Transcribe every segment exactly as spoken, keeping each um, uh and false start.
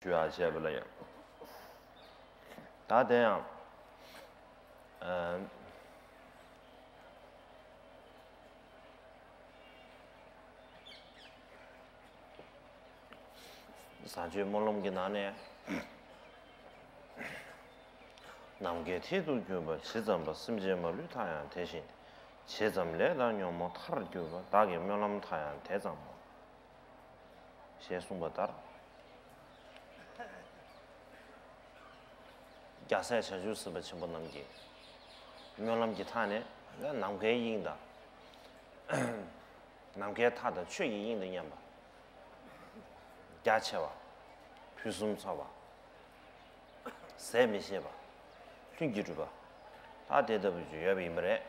ཞུ་ཡ་བྱས་པ་ལ་ཡང་། ད་དེ་ཡང་། ཨ། བཟང་སྤྱོད་སྨོན་ལམ་གྱི་ནང་ནས། ནམ་མཁའི་མཐིལ་དུ་གྱུར་པ་ཇི་ཙམ་པ། སེམས་ཅན་མ་ལུས་མཐའ་ཡང་དེ་བཞིན་ཏེ། ཇི་ཙམ་ལས་དང་ཉོན་མོངས་མཐར་གྱུར་པ། བདག་གི་སྨོན་ལམ་མཐའ་ཡང་དེ་ཙམ་མོ། ཞེས་གསུངས་པ་ལྟར། རྒྱལ་སྲས་བྱང་ཆུབ་སེམས་དཔའ་ཆེན་པོ་རྣམས་ཀྱིས་སྨོན་ལམ་གྱི་མཐའ་ནས་ནམ་མཁའི་དབྱིངས་དང་། ནམ་མཁའི་མཐའ་དང་ཆོས་ཀྱི་དབྱིངས་དང་མཉམ་པ། རྒྱ་ཆེ་བ། ཕུན་སུམ་ཚོགས་པ། ཟད་མི་ཤེས་པ། ལྷུན་གྱིས་གྲུབ་པ། ད་དེ་ལྟ་བུ་ཅིག་ཡོད་པ་ཡིན་པ་རེད།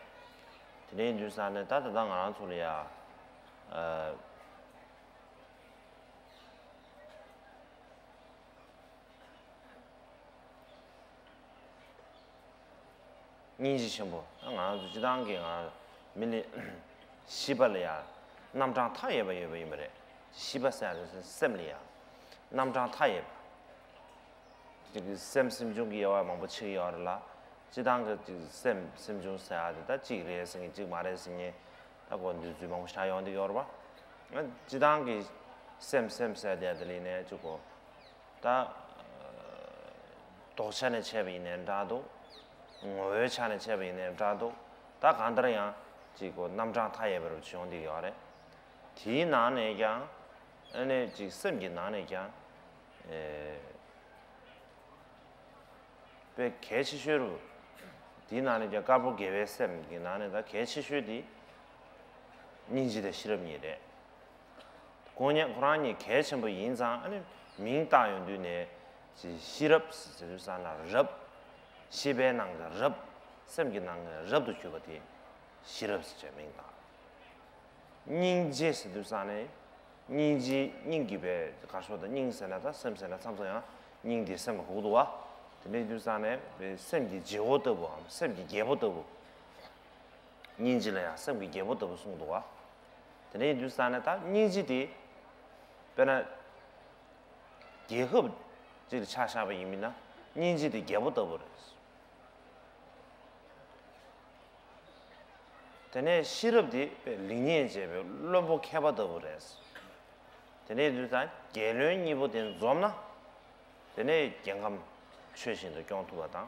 དེ་འདྲ་ཡིན་དུས་ཙང་ནས་ད་ད་ལྟ་ང་རང་ཚོ་ལ་ཡ། ཨ། སྙིང་རྗེ་ཆེན་པོ། ང་རང་ཚོ་སྤྱི་བཏང་གི་ང་མི་ལ་ཤི་བ་ལ་ཡ་རྣམ་གྲངས་མཐའ་ཡས་པ་ཡོད་པ་ཡིན་པ་རེད། ཤི་བ་ཟེར་ཡ་དེ་སེམས་ལ་ཡ་རྣམ་གྲངས་མཐའ་ཡས་པ། ཅིག་སེམས་སེམས་བྱུང་གི་དབྱེ་བ་མང་པོ་ཕྱེ་གི་ཡོད་རེད་ལ། སྤྱི་བཏང་གི་ཅིག་སེམས་སེམས་བྱུང་ཟེར་ཡ་དེ་ད་གཅིག་རེད་ཟེར་མཁན་གཅིག་མ་རེད་ཟེར་མཁན། ད་གོ་འདོད་ཚུལ་མང་པོ་ཞིག་ཡོང་གི་ཡོད་རེད་པ། སྤྱི་བཏང་གི་སེམས་སེམས་ཟེར་དེ་དེ་ལ་ནས་ཅིག་གོ། ད། ལྡོག་ཆ་ནས་བྱས་པ་ཡིན་ནའི་འདྲ་འདུག་ངོ་བོའི་ཆ་ནས་བྱས་པ་ཡིན་ནའི་འདྲ་འདུག་ད་གང་ལྟར་ཡང་ཅིག་གོ་རྣམ་གྲངས་མཐའ་ཡས་པ་རུ་བྱུང་བསྡད་ཡོད་རེད། དེའི་ནང་ནས་ཀྱང་ཨ་ནི་ཅིག་སེམས་ཀྱི་ནང་ནས་ཀྱང་ཨེ། དཔེ་གལ་ཆེ་ཤོས་རུ། དེའི་ནང་ནས་ཀྱང་དཀར་པོ་དགེ་བའི་སེམས་ཀྱི་ནང་ནས་ད་གལ་ཆེ་ཤོས་དེ། སྙིང་རྗེ་དང་ཤེས་རབ་གཉིས་རེད། ཁོ་གཉིས་ཁོ་རང་གཉིས་གལ་ཆེན་པོ་ཡིན་ཙང་ཨ་ནི་མིང་བཏགས་ཡོང་དུས་ནས་ཅིག་ཤེས་རབ་ཟེར་དུས་ཙང་ལ་རབ། ཤེས་པའི་ནང་གི་རབ། སེམས་ཀྱི་ནང་གི་རབ་ཏུ་གྱུར་པ་དེ་ཤེས་རབ་ཟེར་བྱས་མིང་བཏགས། སྙིང་རྗེ་ཟེར་དུས་ཙང་ནས་སྙིང་རྗེ་སྙིང་གི་པའི་གར་སོགས་དང་སྙིང་ཟེར་ན་ད་སེམས་ཟེར་ན་མཚམས་མཚམས་ཡང་སྙིང་དེ་སེམས་ལ་གོ་གི་འདུག་བ། དེ་འདྲ་ཡིན་དུས་ཙང་ནས་པའི་སེམས་ཀྱི་བརྗེ་བོ་ལྟ་བུའམ་སེམས་ཀྱི་རྒྱལ་པོ་ལྟ་བུ། སྙིང་རྗེ་ལ་ཡང་སེམས་ཀྱི་རྒྱལ་པོ་ལྟ་བུ་གསུངས་འདུག་བ། དེ་འདྲ་ཡིན་དུས་ཙང་ནས་ད་སྙིང་རྗེ་དེ། དཔེར་ན། རྒྱལ་ཁབ་ཅིག་ལ་ཆ་བཞག་པ་ཡིན་མིན་ན་སྙིང་རྗེ་དེ་རྒྱལ་པོ་ལྟ་བུ་རེད། དེ་ནས་ཤེས་རབ་དེ་དཔེ་ལེགས་ཉེས་འབྱེད་པའི་བློན་པོ་མཁས་པ་ལྟ་བུ་རེད། དེ་ནས་དུས་ཙང་རྒྱལ་བློན་གཉིས་པོ་དེ་འཛོམས་ན། དེ་ནས་རྒྱལ་ཁམས་ཆོས་བཞིན་དུ་སྐྱོང་ཐུབ་པ་དང་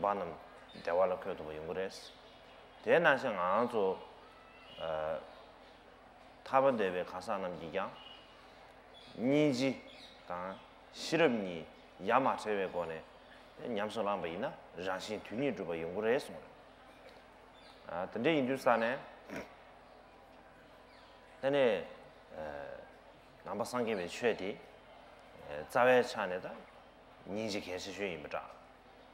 འབངས་རྣམས་བདེ་བ་ལ་འཁོད་ཐུབ་པ་ཡོང་གི་རེད། དེ་ནང་བཞིན་ང་རང་ཚོ། ཨ། ཐར་པ་འདོད་པའི་གང་ཟག་རྣམས་ཀྱིས་ཀྱང་། སྙིང་རྗེ་དང་ཤེས་རབ་གཉིས་ཡ་མ་བྲལ་བའི་སྒོ་ནས་ཉམས་སུ་བླངས་པ་ཡིན་ན་རང་གཞན་དོན་གཉིས་འགྲུབ་པ་ཡོང་གི་རེད་གསུངས་རེད། ཨ། དེ་འདྲ་ཡིན་དུས་ཙང་ནས། དེ་ནས། ཨ། ནང་པ་སངས་རྒྱས་པའི་ཆོས་དེ། ཨ། རྩ་བའི་ཆ་ནས་ད་སྙིང་རྗེ་གལ་ཆེ་ཤོས་ཡིན་པ་འདྲ།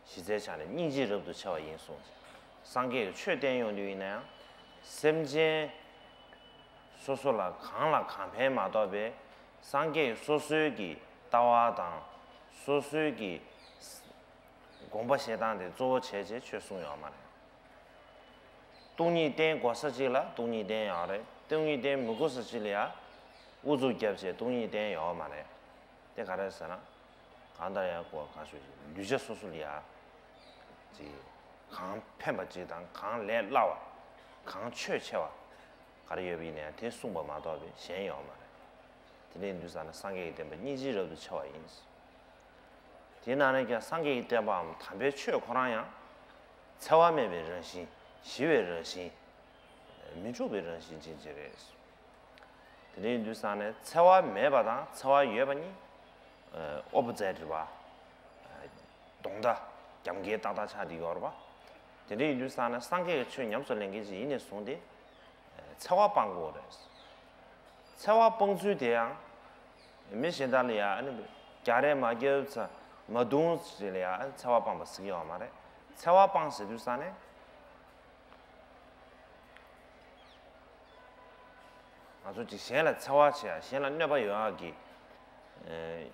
གཞི་རྩའི་ཆ་ནས་སྙིང་རྗེ་རབ་ཏུ་ཕྱེ་བ་ཡིན་གསུངས། སངས་རྒྱས་ཀྱི་ཆོས་བསྟན་ཡོང་དུས་ཡིན་ན་ཡང་། སེམས་ཅན་སོ་སོ་ལ་གང་ལ་གང་ཕན་མ་གཏོགས་པའི་སངས་རྒྱས་སོ་སོའི་གི་ལྟ་བ་དང་སོ་སོའི་གི་དགོངས་པ་བཞེས་སྟངས་དེ་གཙོ་བོ་བྱས་བྱས་ཆོས་གསུངས་ཡོད་མ་རེད། སྟོང་ཉིད་བསྟན་དགོས་ས་གཅིག་ལ་སྟོང་ཉིད་བསྟན་ཡོད་རེད། སྟོང་ཉིད་བསྟན་མི་དགོས་ས་གཅིག་ལ་ཡ་ཨུ་ཚུགས་བརྒྱབ་བྱས་སྟོང་ཉིད་བསྟན་ཡོད་མ་རེད། དེ་ག་རེ་ཟེར་ན། གང་ལྟར་ཡང་གོ་ག་ཞུ་ཞིག་གདུལ་བྱ་སོ་སོ་ལ་ཡ། ཅིག་གང་ཕན་པ་ཅིག་དང་གང་ལས་སླ་བ། གང་ཆོད་ཆེ་བ། ག་རེ་ཡོད་པ་ཡིན་ནའང་དེ་གསུངས་པ་མ་གཏོགས་པའི་གཞན་ཡོད་མ་རེད། དེ་འདྲ་ཡིན་དུས་ཙང་ན་སངས་རྒྱས་ཀྱི་བསྟན་པ་སྙིང་རྗེ་རབ་ཏུ་ཕྱེ་བ་ཡིན། དེའི་ནང་ནས་ཀྱང་སངས་རྒྱས་ཀྱི་བསྟན་པའམ་དམ་པའི་ཆོས་ཁོ་རང་ཡང་། འཚེ་བ་མེད་པའི་རང་བཞིན། ཞི་བའི་རང་བཞིན། མི་འཁྲུགས་པའི་རང་བཞིན་ཅན་ཅིག་རེད། དེ་འདྲ་ཡིན་དུས་ཙང་ནས་འཚེ་བ་མེད་པ་དང་འཚེ་བ་ཡོད་པ་གཉིས། ཨོ་པོ་ཛེཊ་རེད་པ། གདོང་མདའ་རྒྱབ་འགལ་ཏག་ཏག་ཆགས་བསྡད་ཡོད་རེད་པ། དེ་འདྲ་ཡིན་དུས་ཙང་ནས་སངས་རྒྱས་ཀྱི་ཆོས་ཉམས་སུ་ལེན་མཁན་ཅིག་ཡིན་ནས་བཟུང་སྟེ། འཚེ་བ་སྤང་དགོས་རེད། འཚེ་བ་སྤང་ཚུལ་དེ་ཡང་། མི་གཞན་དག་ལ་ཡང་ཨ་ནི་རྒྱག་རེས་མ་རྒྱབ་ཙང་མ་རྡུང་ཟེར་ལ་ཡང་ཨ་ནི་འཚེ་བ་སྤངས་པ་ཟེར་གྱི་ཡོད་མ་རེད། འཚེ་བ་སྤངས་ཟེར་དུས་ཙང་ནས། ང་ཚོ་ཅིག་གཞན་ལ་འཚེ་བ་བྱེད་ཡ་གཞན་ལ་གནོད་པ་ཡོང་ཡ་གི། ཨེ།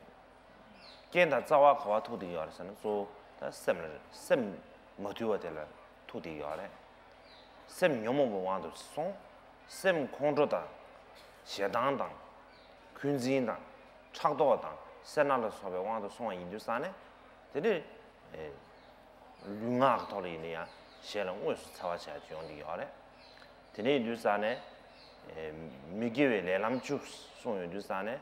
རྐྱེན་དང་རྩ་བ་ག་བ་ཐུག་བསྡད་ཡོད་རེད་ཟེར་ན་གཙོ་བོ་ད་སེམས་ལ་རེད། སེམས་མ་དུལ་བ་དེ་ལ་ཐུག་བསྡད་ཡོད་རེད། སེམས་ཉོན་མོངས་པའི་དབང་དུ་སོང་། སེམས་ཁོང་ཁྲོ་དང་། ཞེ་སྡང་དང་། འཁོན་འཛིན་དང་། ཕྲག་དོག་དང་ སེར་སྣ་ལ་སོགས་པའི་དབང་དུ་སོང་བ་ཡིན་དུས་ཙང་ནས། དེ་ནས་ཨེ་ལུས་ངག་གི་ཐོག་ལ་ཡིན་ན་ཡང་གཞན་ལ་དངོས་སུ་འཚེ་བ་བྱ་ཡ་ཅིག་ཡོང་གི་ཡོད་རེད། དེ་ནས་ཡིན་དུས་ཙང་ནས་ཨེ་མི་དགེ་བའི་ལས་ལམ་བཅུ་གསུངས་ཡོད་དུས་ཙང་ནས།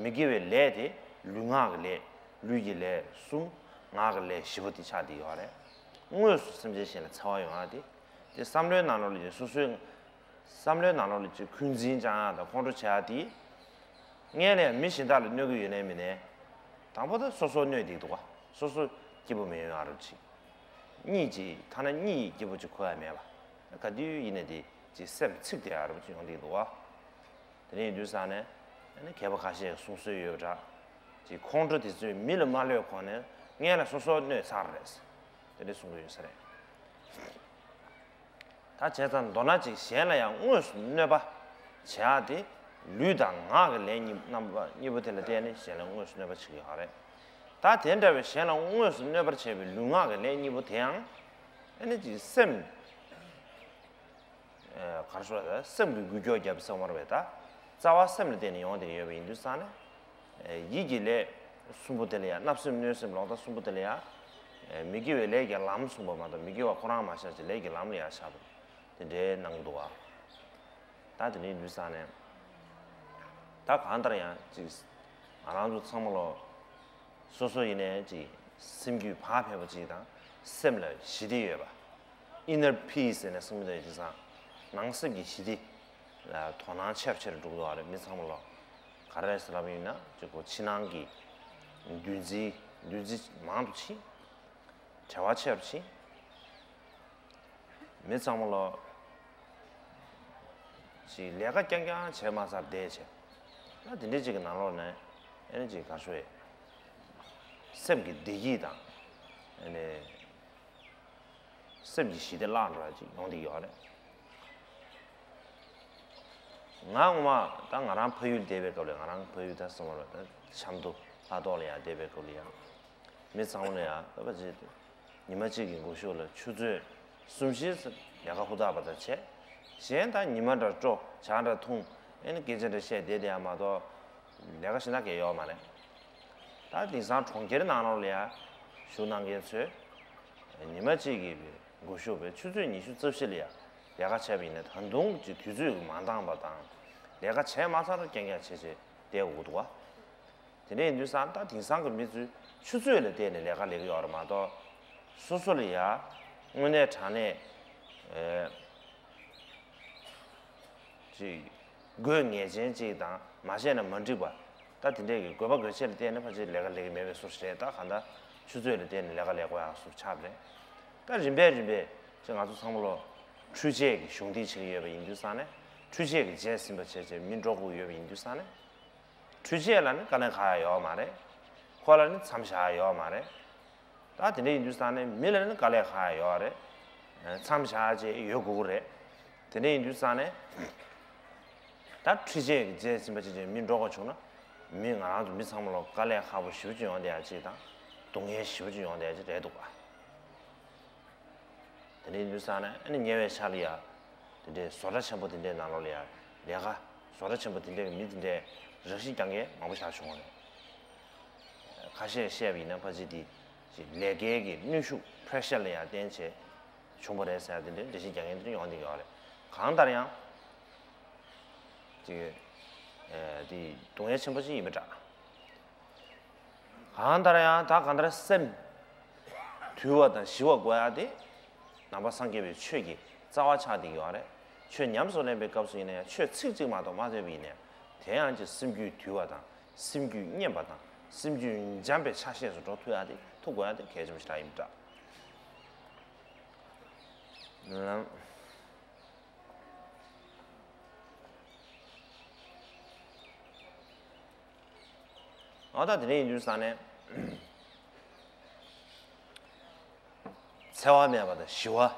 མི་དགེ་བའི་ལས་དེ་ལུས་ངག་གི་ལས། ལུས་ཀྱི་ལས་གསུམ། ངག་གི་ལས་བཞི་པོ་དེ་ཆགས་བསྡད་ཡོད་རེད། དངོས་སུ་སེམས་ཅན་གཞན་ལ་འཚེ་བ་ཡོང་ཡ་དེ། དེ་བསམ་བློའི་ནང་ལོགས་ལ་ཡང་སོ་སོའི། བསམ་བློའི་ནང་ལོགས་ལ་ཅིག་འཁོན་འཛིན་བཅང་ཡ་དང་ཁོང་ཁྲོ་བྱེད་ཡ་དེ། སྔོན་ལ་ཡང་མི་གཞན་དག་ལ་གནོད་ཀྱི་ཡོད་ནའི་མིན་ནའི། དང་པོ་དེ་སོ་སོ་གནོད་བསྡད་འདུག་ག་སོ་སོ་སྐྱིད་པོ་མི་ཡོང་ཡ་རུ་ཅིག་གཉིས་ཀྱིས་ཐ་ན་གཉིས་ཀྱིས་སྐྱིད་པོ་ཅིག་གོ་ཡ་མེད་པ། ག་དུས་ཡིན་ནའི་དེ་ཅིག་སེམས་ཚིག་དེ་ཡ་རུ་ཅིག་ཡོང་བསྡད་འདུག་ག་དེ་ནས་ཡིན་དུས་ཙང་ནས། ཨ་ནི་མཁས་པ་ཁ་ཤས་གསུང་སྲོལ་ཡོད་པ་འདྲ། ཅིག་ཁོང་ཁྲོ་དེ་ཚོས་མི་ལ་མ་གློད་གོང་ནས་སྔོན་ལ་སོ་སོ་གནོད་ཚར་རེད། དེ་འདྲ་གསུང་གི་ཡོད་ས་རེད། ད་བྱས་ཙང་མདོར་ན་ཅིག་གཞན་ལ་ཡང་དངོས་སུ་གནོད་པ་བྱེད་ཡ་དེ། ལུས་དང་ངག་གི་ལས་གཉིས། རྣམ་པ་གཉིས་པོ་དེ་ལ་བརྟེན་ནས་གཞན་ལ་དངོས་སུ་གནོད་པ་བྱེད་ཀྱི་ཡོད་རེད། ད་དེ་འདྲ་བའི་གཞན་ལ་དངོས་སུ་གནོད་པར་བྱེད་པའི་ལུས་ངག་གི་ལས་གཉིས་པོ་དེ་ཡང་། ཨ་ནི་ཅིག་སེམས། ཨེ་ག་རེ་ཞུ་དགོས་རེད། སེམས་ཀྱི་འགུལ་སྐྱོད་བརྒྱབ་ཟེར་བ་རེད་པས། ད་རྩ་བ་སེམས་ལ་བརྟེན་ནས་ཡོང་བསྡད་ཡོད་པ་ཡིན་དུས་ཙང་ནས། ཨེ་ཡིད་ཀྱི་ལས་གསུམ་པོ་དེ་ལ་ཡང་། བརྣབ་སེམས་གནོད་སེམས་ལོག་ལྟ་གསུམ་པོ་དེ་ལ་ཡང་། ཨེ་མི་དགེ་བའི་ལས་ཀྱི་ལམ་གསུངས་པ་མ་གཏོགས། མི་དགེ་བ་ཁོ་རང་མ་བཤད་ཅིག་ལས་ཀྱི་ལམ་ལ་ཡང་བཞག་པ་དེ་འདྲའི་གནང་གི་འདུག་ག་ད་དེ་འདྲ་ཡིན་དུས་ཙང་ནས། ད་གང་ལྟར་ཡང་ཅིག་ང་རང་ཚོ་ཚང་མ་ལོ། སོ་སོ་ཡིན་ནའི་ཅིག་སེམས་རྒྱུད་བག་ཕེབས་པ་ཅིག་དང་། སེམས་ལ་ཞི་བདེ་ཡོད་པ། Inner peace ཟེར་ནས་གསུང་གི་འདུག་དེ་ཙང་། ནང་སེམས་ཀྱི་ཞི་བདེ་ལ་དོ་སྣང་ཆེ་རུ་ཆེ་རུ་འགྲོ་གི་འདུག་ག་རེད། མི་ཚང་མ་ལོ། ག་རེ་ཟེར་ལབ་ཡིན་ན། ཅིག་གོ་ཕྱི་ནང་གི་འདུ་འཛི། འདུ་འཛི་མང་དུ་ཕྱིན། བྲེལ་བ་ཆེ་རུ་ཕྱིན། མི་ཚང་མ་ལོ། ཅིག་ལས་ཀ་རྐྱང་རྐྱང་བྱས་མ་ཚར་བསྡད་བྱས། ད་དེ་འདྲའི་ཅིག་གི་ནང་ལོགས་ནས། ཨ་ནི་ཅིག་ག་རེ་ཞུ་ཡས། སེམས་ཀྱི་བདེ་སྐྱིད་དང་། ཨ་ནི་སེམས་ཀྱི་ཞི་བདེ་བརླག་འགྲོ་ཡ་ཅིག་ཡོང་བསྡད་ཡོད་རེད། ང་ངོ་མ་ད་ང་རང་ཕ་ཡུལ་བསྡད་པའི་སྐབས་ལ། ང་རང་ཕ་ཡུལ་ད་སོང་བ་ལ། ད་ཆབ་མདོ་ལྷ་ཐོག་ལ་ཡ་བསྡད་པའི་སྐབས་ལ་ཡ། མི་ཚང་མ་ལ་ཡ་ད་ཕལ་ཆེར་ཉི་མ་གཅིག་གི་འགོ་ཤུགས་ལ་ཆུ་ཚོད་གསུམ་བཞི་ཙམ་ལས་ཀ་ཧུར་ཐག་པ་ཙམ་བྱས། གཞན་ད་ཉི་མ་འདྲ་སྤྲོ། ཇ་འདྲ་འཐུང་། ཨེ་ནི་སྐད་ཆ་འདྲ་བཤད་བསྡད་བསྡད་ཡ་མ་གཏོགས། ལས་ཀ་ཞེ་དྲག་གང་ཡང་ཡོད་མ་རེད། ད་དེང་སང་གྲོང་ཁྱེར་ནང་ལོགས་ལ་ཡ་བཞུགས་གནང་མཁན་ཚོས། ཉི་མ་གཅིག་གི་འགོ་ཤུགས་པའི་ཆུ་ཚོད་ཉི་ཤུ་རྩ་བཞི་ལ་ཡ་ལས་ཀ་བྱས་པ་ཡིན་ན། ད་དུང་ཅིག་དུས་ཚོད་མ་འདང་པ་དང་། ལས་ཀ་བྱས་མ་ཚར་རྐྱང་རྐྱང་བྱས་བྱས་བསྡད་དགོས་འདུག་ག་དེ་འདྲ་ཡིན་དུས་ཙང་། ད་དེང་སང་གི་མི་ཚོས་ཆུ་ཚོད་ལ་བལྟས་ནས་ལས་ཀ་ལས་ཀྱི་ཡོད་རེད་མ་གཏོགས། སོ་སོ་ལ་ཡ་དངོས་གནས་དྲང་གནས། ཨེ་ཅིག་དགོས་ངེས་ཅན་ཅིག་དང་། མ་བྱས་ན་མ་འགྲིག་པ། ད་དེ་འདྲའི་གི་དགོས་པ་དགོས་ཆེད་ལ་བལྟས་ནས་ཕལ་ཆེར་ལས་ཀ་ལས་ཀྱི་མེད་པའི་བཟོ་ཞིག་རེད། ད་གང་ལྟར་ཆུ་ཚོད་ལ་བལྟས་ནས་ལས་ཀ་ལས་དགོས་ཡག་བཟོ་ཆགས་པ་རེད། ད་རིམ་པས་རིམ་པས་ཅིག་ང་ཚོ་ཚང་མ་ལོ། འཕྲུལ་ཆས་ཀྱི་གཞུང་འདེགས་བྱེད་ཀྱི་ཡོད་པ་ཡིན་དུས་ཙང་ནས། འཕྲུལ་ཆས་ཀྱི་རྗེས་ཟིན་པ་བྱས་བྱས་མི་འགྲོ་དགོས་ཡོད་པ་ཡིན་དུས་ཙང་ནས། འཕྲུལ་ཆས་ལ་ནི་དཀའ་ལས་ཁག་ཡག་ཡོད་མ་རེད། ཁོ་ལ་ནི་མཚམས་བཞག་ཡག་ཡོད་མ་རེད། ད་དེ་འདྲ་ཡིན་དུས་ཙང་ནས་མི་ལ་ནི་དཀའ་ལས་ཁག་ཡག་ཡོད་རེད། མཚམས་བཞག་བྱས་ཡོད་དགོས་ཀྱི་རེད། དེ་འདྲ་ཡིན་དུས་ཙང་ནས། ད་འཕྲུལ་ཆས་ཀྱི་རྗེས་ཟིན་པ་བྱས་བྱས་མི་འགྲོ་དགོས་བྱུང་ན། མི་ང་རང་ཚོ་མི་ཚང་མ་ལོ་དཀའ་ལས་ཁག་པོ་ཞེ་པོ་ཅིག་ཡོང་བསྡད་ཡག་ཅིག་དང་། སྡུག་བསྔལ་ཞེ་པོ་ཅིག་ཡོང་བསྡད་ཡག་ཅིག་རེད་འདུག་ག་དེ་འདྲ་ཡིན་དུས་ཙང་ནས། ཨ་ནི་ཉེ་བའི་ཆར་ལ་ཡ། དེ་འདྲའི་བཟོ་གྲྭ་ཆེན་པོ་དེ་འདྲའི་ནང་ལོགས་ལ་ཡ། ལས་ཀ། བཟོ་གྲྭ་ཆེན་པོ་དེ་འདྲའི་མི་དེ་འདྲའི་རང་ཤི་རྐྱང་རྐྱང་མང་པོ་ཞིག་བྱུང་བ་རེད། ཁ་ཤས་བཤད་པ་ཡིན་ན་ཕལ་ཆེར་དེ་ཅིག་ལས་ཀའི་གི་གནོན་ཤུགས། པེ་རེ་ཤར་ལ་ཡ་བརྟེན་བྱས་བྱུང་བ་རེད་ཟེར་ཡ་དེ་འདྲའི་འགྲེལ་བཤད་རྒྱག་མཁན་དེ་འདྲ་ཡོང་བསྡད་ཡོད་རེད། གང་ལྟར་ཡང་། ཅིག་ཨེ་དེ་སྡུག་བསྔལ་ཆེན་པོ་ཅིག་ཡིན་པ་འདྲ། གང་ལྟར་ཡང་ད་གང་ལྟར་སེམས་དུལ་བ་དང་ཞི་བ་དགོས་ཡ་དེ། ནང་པ་སངས་རྒྱས་པའི་ཆོས་ཀྱི་རྩ་བ་ཆགས་བསྡད་ཡོད་རེད། ཆོས་ཉམས་སུ་ལེན་པའི་སྐབས་སུ་ཡིན་ན་ཡང་། ཆོས་ཚིག་གཅིག་མ་གཏོགས་མ་ཐོས་པ་ཡིན་ན་ཡང་། དེ་ཡང་ཅིག་སེམས་རྒྱུད་དུལ་བ་དང་། སེམས་རྒྱུད་མཉེན་པ་དང་། སེམས་རྒྱུད་འཇམ་པའི་ཆ་ཤས་སུ་འགྲོ་ཐུབ་ཡ་དེ། ཐུབ་དགོས་ཡ་དེ་གལ་ཆེན་པོ་ཞིག་རང་ཡིན་པ་འདྲ། ལམ། ཨ་ད་དེ་འདྲ་ཡིན་དུས་ཙང་ནས། འཚེ་བ་མེད་པ་དང་ཞི་བ།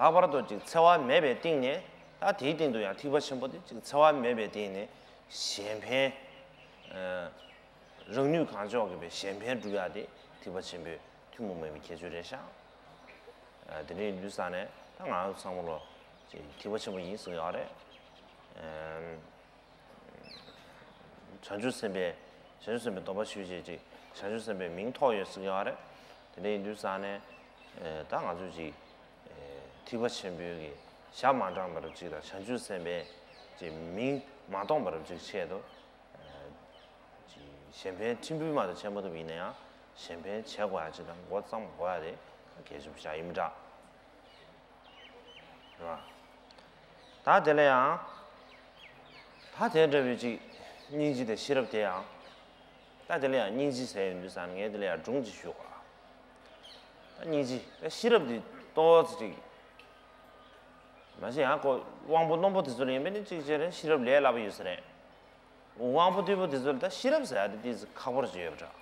ལྷག་པར་དུ་ཅིག་འཚེ་བ་མེད་པའི་སྟེང་ནས། ད་དེའི་སྟེང་དུ་ཡང་ཐེག་པ་ཆེན་པོ་དེ། ཅིག་འཚེ་བ་མེད་པའི་སྟེང་ནས་གཞན་ཕན། ཨ་རང་ནུས་གང་ལྕོགས་ཀྱིས་པའི་གཞན་ཕན་སྒྲུབ་ཡ་དེ་ཐེག་པ་ཆེན་པོའི་ཐུན་མོང་མ་ཡིན་པའི་ཁྱད་ཆོས་རེད་ཤག་ཨ་དེ་འདྲ་ཡིན་དུས་ཙང་ནས་ད་ང་རང་ཚོ་ཚང་མ་ལོ་ཅིག་ཐེག་པ་ཆེན་པོ་ཡིན་ཟེར་གྱི་ཡོད་རེད། ཨ་བྱང་ཆུབ་སེམས་དཔའི་ བྱང་ཆུབ་སེམས་དཔའི་སྡོམ་པ་ཞུས་བྱས་ཅིག་བྱང་ཆུབ་སེམས་དཔའི་མིང་ཐོགས་ཡོད་ཟེར་གྱི་ཡོད་རེད། དེ་འདྲ་ཡིན་དུས་ཙང་ནས་ཨེ་ད་ང་ཚོས་ཅིག་ཨེ་ཐེག་པ་ཆེན་པོའི་གི་ཞྭ་མ་འདྲེན་པ་རུ་ཅིག་དང་བྱང་ཆུབ་སེམས་དཔའི་ཅིག་མིང་མ་སྟོངས་པ་རུ་ཅིག་ཆེད་དུ་ཨེ་ཅིག་གཞན་ཕན་ཁྲིམས་དཔོན་མ་གཏོགས་བྱེད་མ་ཐུབ་ཡིན་ན་ཡང་གཞན་ཕན་བྱེད་དགོས་ཡ་ཅིག་དང་འགོ་བརྩམས་དགོས་ཡ་དེ་གལ་ཆེན་པོ་ཞིག་ཡིན་པ་འདྲ། རེད་བ། ད་དེ་ལ་ཡང་། ད་དེ་འདྲ་བའི་ཅིག་སྙིང་རྗེ་དང་ཤེས་རབ་དེ་ཡང་། ད་དེ་ལ་ཡང་སྙིང་རྗེ་ཟེར་ཡོང་དུས་ཙང་ངས་དེ་ལ་ཡང་སྒྲུང་ཅིག་ཞུ་ག་ད་སྙིང་རྗེ་ད་ཤེས་རབ་དེ་ཏོག་ཙམ་ཅིག་མ་གཞི་ཡང་ཁོ་དབང་པོ་རྣོན་པོ་དེ་ཚོ་ལ་ཡིན་པས་ནི་གཅིག་བྱས་ན་ཤེས་རབ་ལས་སླ་པོ་ཡོད་ས་རེད། དབང་པོ་རྟུལ་པོ་དེ་ཚོ་ལ་ད་ཤེས་རབ་ཟེར་ཡ་དེ་ཏོག་ཙམ་ཁག་པོ་ཅིག་ཡོད་པ་འདྲ།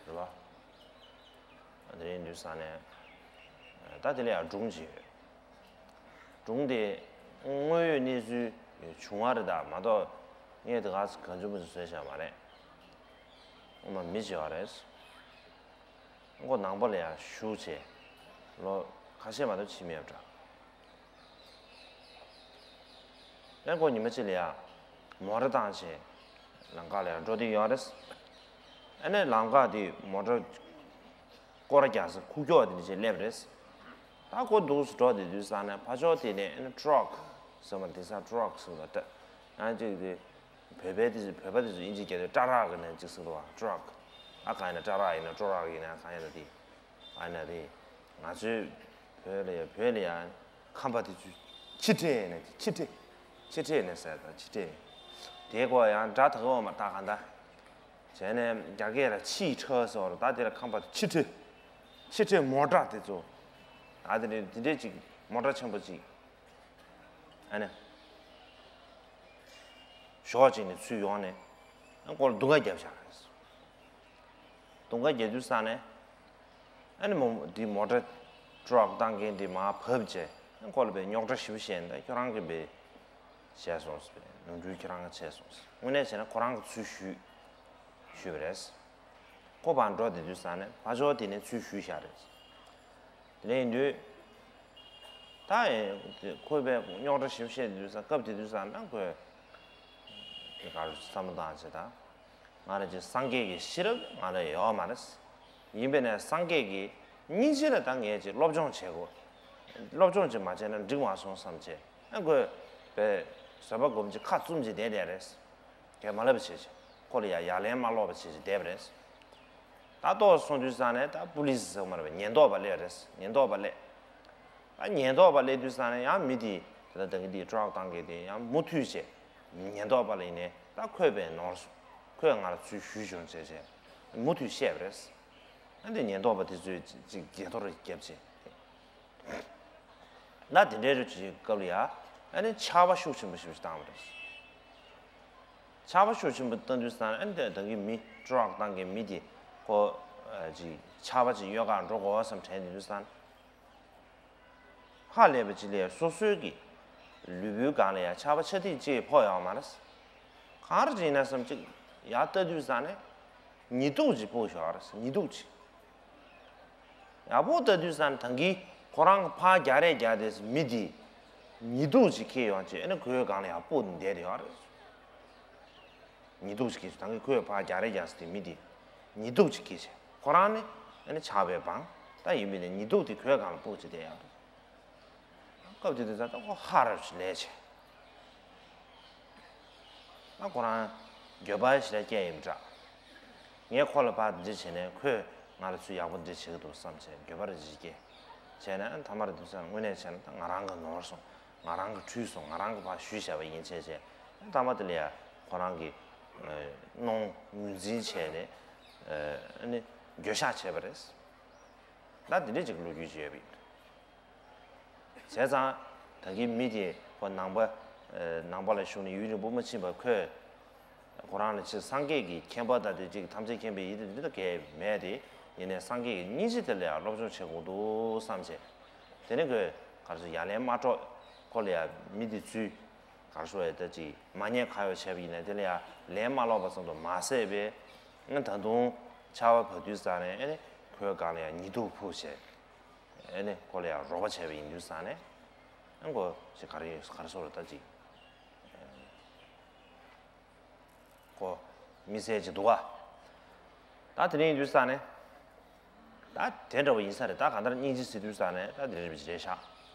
རེད་བ། དེ་རིང་དུས་སང་ནས། ད་དེ་ལ་ཡང་སྒྲུང་ཅིག་ཡོད། སྒྲུང་དེ་དངོས་ཡོད་གནས་ཚུལ་བྱུང་བ་རེད་ད་མ་གཏོགས་ངས་དེ་ག་ཚོད་གང་བྱུང་མི་བཟོས་བཞག་མ་རེད། ངོ་མ་མི་བྱེད་བ་རེད། ཁོ་ནང་པ་ལ་ཡང་ཞུགས་བྱས། ལོ་ཁ་ཤས་མ་གཏོགས་ཕྱིན་མེད་པ་འདྲ། ཨེ་ཁོ་ཉི་མ་གཅིག་ལ་ཡ། མོ་ཊ་བཏང་བྱས། ལམ་ཁ་ལ་ཡ་འགྲོ་བསྡད་ཡོད་རེད། ཨ་ནི་ལམ་ཁ་དེ་མོ་ཊ། སྐོར་ར་རྒྱག་ས་ཁུག་ཀྱོག་དེ་འདྲ་ཅིག་སླེབས་རེད། ད་ཁོ་འདུག་སེ་འགྲོ་བསྡད་དུས་ཙང་ནས་ཕར་ཕྱོགས་དེ་ནས་ཨ་ནི་ཊྲག་ཟེར་མ་དེང་སང་ཊྲག་ཟེར་བ་ད། ཡང་ཅིག་དེ། བོད་པའི་དེ་ཚོ་བོད་པ་དེ་ཚོ་དབྱིན་ཇི་སྐད་དུ་ཊ་རག་གི་ནས་ཅིག་ཟེར་འདུག་བ་ཊྲག་ཨ་གང་ཡིན་ན་ཊ་རག་ཡིན་ན་ཊྲོ་རག་ཡིན་ན་གང་ཡིན་ན་དེ། ཨ་ན་རེད། ང་ཚོའི་བོད་ལ་ཡ་བོད་ལ་ཡ་ཁམས་པ་དེ་ཚོས་ཕྱི་ཁྲེ་ནས་ཕྱི་ཁྲེ། ཕྱི་ཁྲེ་ནས་ཟེར་དང་ཕྱི་ཁྲེ། དེ་གོ་ཡང་སྒྲ་དག་འོ་མ་ད་ག་འདྲ། བྱས་ནས་རྒྱ་སྐད་ལ་ཕྱིའི་ཁྲ་ཟེར་བ་ད་དེ་ལ་ཁམས་པ་དེ་ཕྱི་ཁྲེ། ཕྱི་ཁྲེ་མོ་ཊ་དེ་ཚོ། ཨ་དེ་རེད་དེ་འདྲས་ཅིག་མོ་ཊ་ཆེན་པོ་ཅིག་ཨ་ནི། ཞོགས་ཅིག་ནས་ཚུར་ཡོང་ནས། ཨ་ཁོ་ལ་རྡུང་ཁ་བརྒྱབ་བཞག་རེད། རྡུང་ཁ་བརྒྱབ་དུས་ཙང་ནས། ཨ་ནི་མོ་འདི་མོ་ཊ་ཊྲག་བཏང་མཁན་འདི་མར་བབས་བྱས། ཨ་ཁོ་ལ་བས་རྙོག་དྲ་ཞེ་པོ་བཤད་ནས་ཁྱོད་རང་གིས་བས་བྱས་སོང་ཟེར་བས་ནོར་འཁྲུལ་ཁྱོད་རང་གིས་བྱས་སོང་ཟེར། དངོས་གནས་བྱས་ན་ཁོ་རང་གིས་ཚུར་ཞུས། ཞུས་པ་རེད། ཁོ་ཕར་འགྲོ་བསྡད་དུས་ཙང་ནས་ཕར་ཕྱོགས་དེ་ནས་ཚུར་ཞུས་བཞག་རེད། དེ་ནས་ཡིན་དུས། ད་ཡིན་ཁོས་བས་རྙོག་དྲ་ཞེ་པོ་བཤད་དུས་ཙང་སྐབས་དེ་དུས་ཙང་ན་ཁོས། དེ་ག་རེ་བསམ་བློ་བཏང་བྱས་ད། ང་ལ་ཅིག་སངས་རྒྱས་ཀྱི་ཤེས་རབ་ང་ལ་ཡོད་མ་རེད། ཡིན་པས་ན་སངས་རྒྱས་ཀྱི་སྙིང་རྗེ་ལ་ད་ངས་ཅིག་སློབ་སྦྱོང་བྱེད་དགོས། སློབ་སྦྱོང་ཅིག་མ་བྱས་ན་འགྲིག་མ་སོང་བསམ་བྱས་ཨ་ཁོས་བས་བཟོད་པ་སྒོམ་ཅིག་ཁ་བཙུམ་ཅིག་བསྡད་བསྡད་རེད། གས་མ་ལབ་པ་བྱས་བྱས་ཁོ་ལ་ཡ་ཡ་ལན་མ་སློག་པ་བྱས་བྱས་བསྡད་པ་རེད། ད་ལྟོགས་སོང་དུས་ཙང་ནས་ད་པུ་ལི་སི་ཟེར་མ་རེད་པས་ཉེན་རྟོག་པ་སླེབས་རེད་ཉེན་རྟོག་པ་སླེབས། ད་ཉེན་རྟོག་པ་སླེབས་དུས་ཙང་ནས་ཡང་མི་དེ་ད་ལྟ་ད་གིན་དེ་ཊྲག་བཏང་མཁན་དེ་ཡང་མུ་མཐུད་བྱས། ཉེན་རྟོག་པ་ལ་ཡིན་ནས་ད་ཁོས་བས་ནོར་སོང་། ཁོས་ང་ལ་ཚུར་ཞུས་བྱུང་བྱས་བྱས། མུ་མཐུད་བཤད་པ་རེད། ཨ་འདི་ཉེན་རྟོག་པ་དེ་ཚོས་ཅིག་བརྒྱད་ཐོར་བརྒྱབ་བྱས། ན་དེ་འདྲའི་རུ་ཅིག་སྐབས་ལ་ཡ། ཨ་ནི་ཆར་པ་ཤུགས་ཆེན་པོ་ཞིག་བཏང་བ་རེད། ཆར་པ་ཤུགས་ཆེན་པོ་བཏང་དུས་ཙང་ཨ་ནི་ད་གིན་མི་ཊྲག་བཏང་མཁན་མི་དེ་ཁོ། ཅིག་ཆར་པ་ཅིག་གཡོལ་གར་འགྲོ་དགོས་བསམ་དྲན་དུས་ཙང་། ཧ་ལས་པ་ཅིག་ལས་སོ་སོའི་གི། ལུས་པོའི་སྒང་ལ་ཡ་ཆར་པ་ཆ་ཐིགས་གཅིག་ཕོག་ཡོད་མ་རེད། གང་རེད་ཅིག་ཡིན་ན་བསམ་ཅིག་ཡར་ལྟ་དུས་ཙང་ནས། ཉི་གདུགས་ཅིག་ཕོག་ཡོད་རེད་ཉི་གདུགས་ཅིག་ཡག་པོ་ལྟ་དུས་ཙང་ད་གིན་ཁོ་རང་གི་ཕར་རྒྱག་རེས་རྒྱག་དེ་མི་དེ། ཉི་གདུགས་ཅིག་ཁེལ་ཡོང་བྱས་ཨ་ནི་ཁོའི་སྒང་ལ་ཡར་སྤོས་ནས་བསྡད་དེ་ཡོད་རེད། ཉི་གདུགས་ཅིག་ཁེལ་བྱས་ད་གིན་ཁོས་ཕར་རྒྱག་རེས་རྒྱག་ས་དེ་མི་དེ། ཉི་གདུགས་ཅིག་ཁེལ་བྱས་ཁོ་རང་ནི་ཨ་ནི་ཆར་པས་སྦངས་ད་ཡིན་པས་ནས་ཉི་གདུགས་དེ་ཁོའི་སྒང་ལ་སྤོས་བྱས་བསྡད་ཡོད་རེད། སྐབས་དེ་དུས་ཙང་ད་ཁོ་ཧ་རབ་ཅིག་ལས་བྱས། ཨ་ཁོ་རང་འགྱོད་པ་ཞེ་དྲག་སྐྱེས་ཡིན་འདྲ། ངས་ཁོ་ལ་ཕར་འདི་བྱས་ནས་ཁོས་ང་ལ་ཚུར་ཡག་པོ་འདི་བྱེད་ཀྱི་འདུག་བསམ་བྱས་འགྱོད་པ་རེ་ཅིག་སྐྱེས། བྱས་ནས་ཨ་མཐའ་མར་དུས་ཙང་དངོས་གནས་བྱས་ན་ད་ང་རང་གིས་ནོར་སོང་། ང་རང་གིས་འཁྲུལ་སོང་ང་རང་གིས་ཕར་ཞུས་བཞག་པ་ཡིན་བྱས་བྱས། ཨ་མཐའ་མ་དེ་ལ་ཡ་ཁོ་རང་གིས་གནོང་ངོས་འཛིན་བྱས་ནས་ཨ་ནི་འགྱོད་བཤགས་བྱས་པ་རེད། ད་དེ་འདྲས་ཅིག་ལོ་རྒྱུས་ཅིག་ཡོད་པ་ཡིན། བྱས་ཙང་། ད་གིན་མི་དེ་ཁོ་ནང་པ། ནང་པ་ལ་ཞུགས་ནས་ཡུན་རིང་པོ་མ་ཕྱིན་པར་ཁོས། ཁོ་རང་ལ་ཕྱིར་སངས་རྒྱས་ཀྱི་མཁྱེན་པ་དང་དེ་གཅིག་ཐམས་ཅད་མཁྱེན་པའི་ཡིད་དེ་འདི་ལྟ་གས་མེད་དེ། ཡིན་ནའི་སངས་རྒྱས་ཀྱི་སྙིང་རྗེ་དེ་ལ་ཡང་སློབ་སྦྱོང་བྱེད་དགོས་འདུག་བསམ་བྱས། དེ་ནས་ཁོས་ག་རེ་ཟེར་ཡ་ལན་མ་སྤྲོད། ཁོ་ལ་ཡང་མི་དེ་ཚུར། ག་རེ་ཟེར་ཡ་ད་ཅིག་མ་ཉེས་ག་ཡོད་བྱས་པ་ཡིན་ན་དེ་ལ་ཡང་ལན་མ་སློག་པ་ཙམ་དུ་མ་ཟད་པས། ད་དུང་ཆར་པ་བབས་དུས་ཙང་ནས་ཨེ་ནི་ཁོའི་སྒང་ལ་ཡང་ཉི་གདུགས་ཕུབ་བྱས། ཨེ་ནི་ཁོ་ལ་ཡང་རོགས་པ་བྱས་པ་ཡིན་དུས་ཙང་ནས། ཨེ་ཁོ་ཅིག་ག་རེ་ཡོད་ག་རེ་ཟེར་ད་ཅིག་ཁོ། མི་ཟེར་གྱི་འདུག་ག་ད་དེ་ནས་ཡིན་དུས་ས་ནས། ད་དེ་འདྲ་བ་ཡིན་ས་རེད། ད་གང་ལྟར་སྙིང་རྗེ་ཟེར་དུས་ས་ནས་ད་དེ་རེད་རེད་ཤག་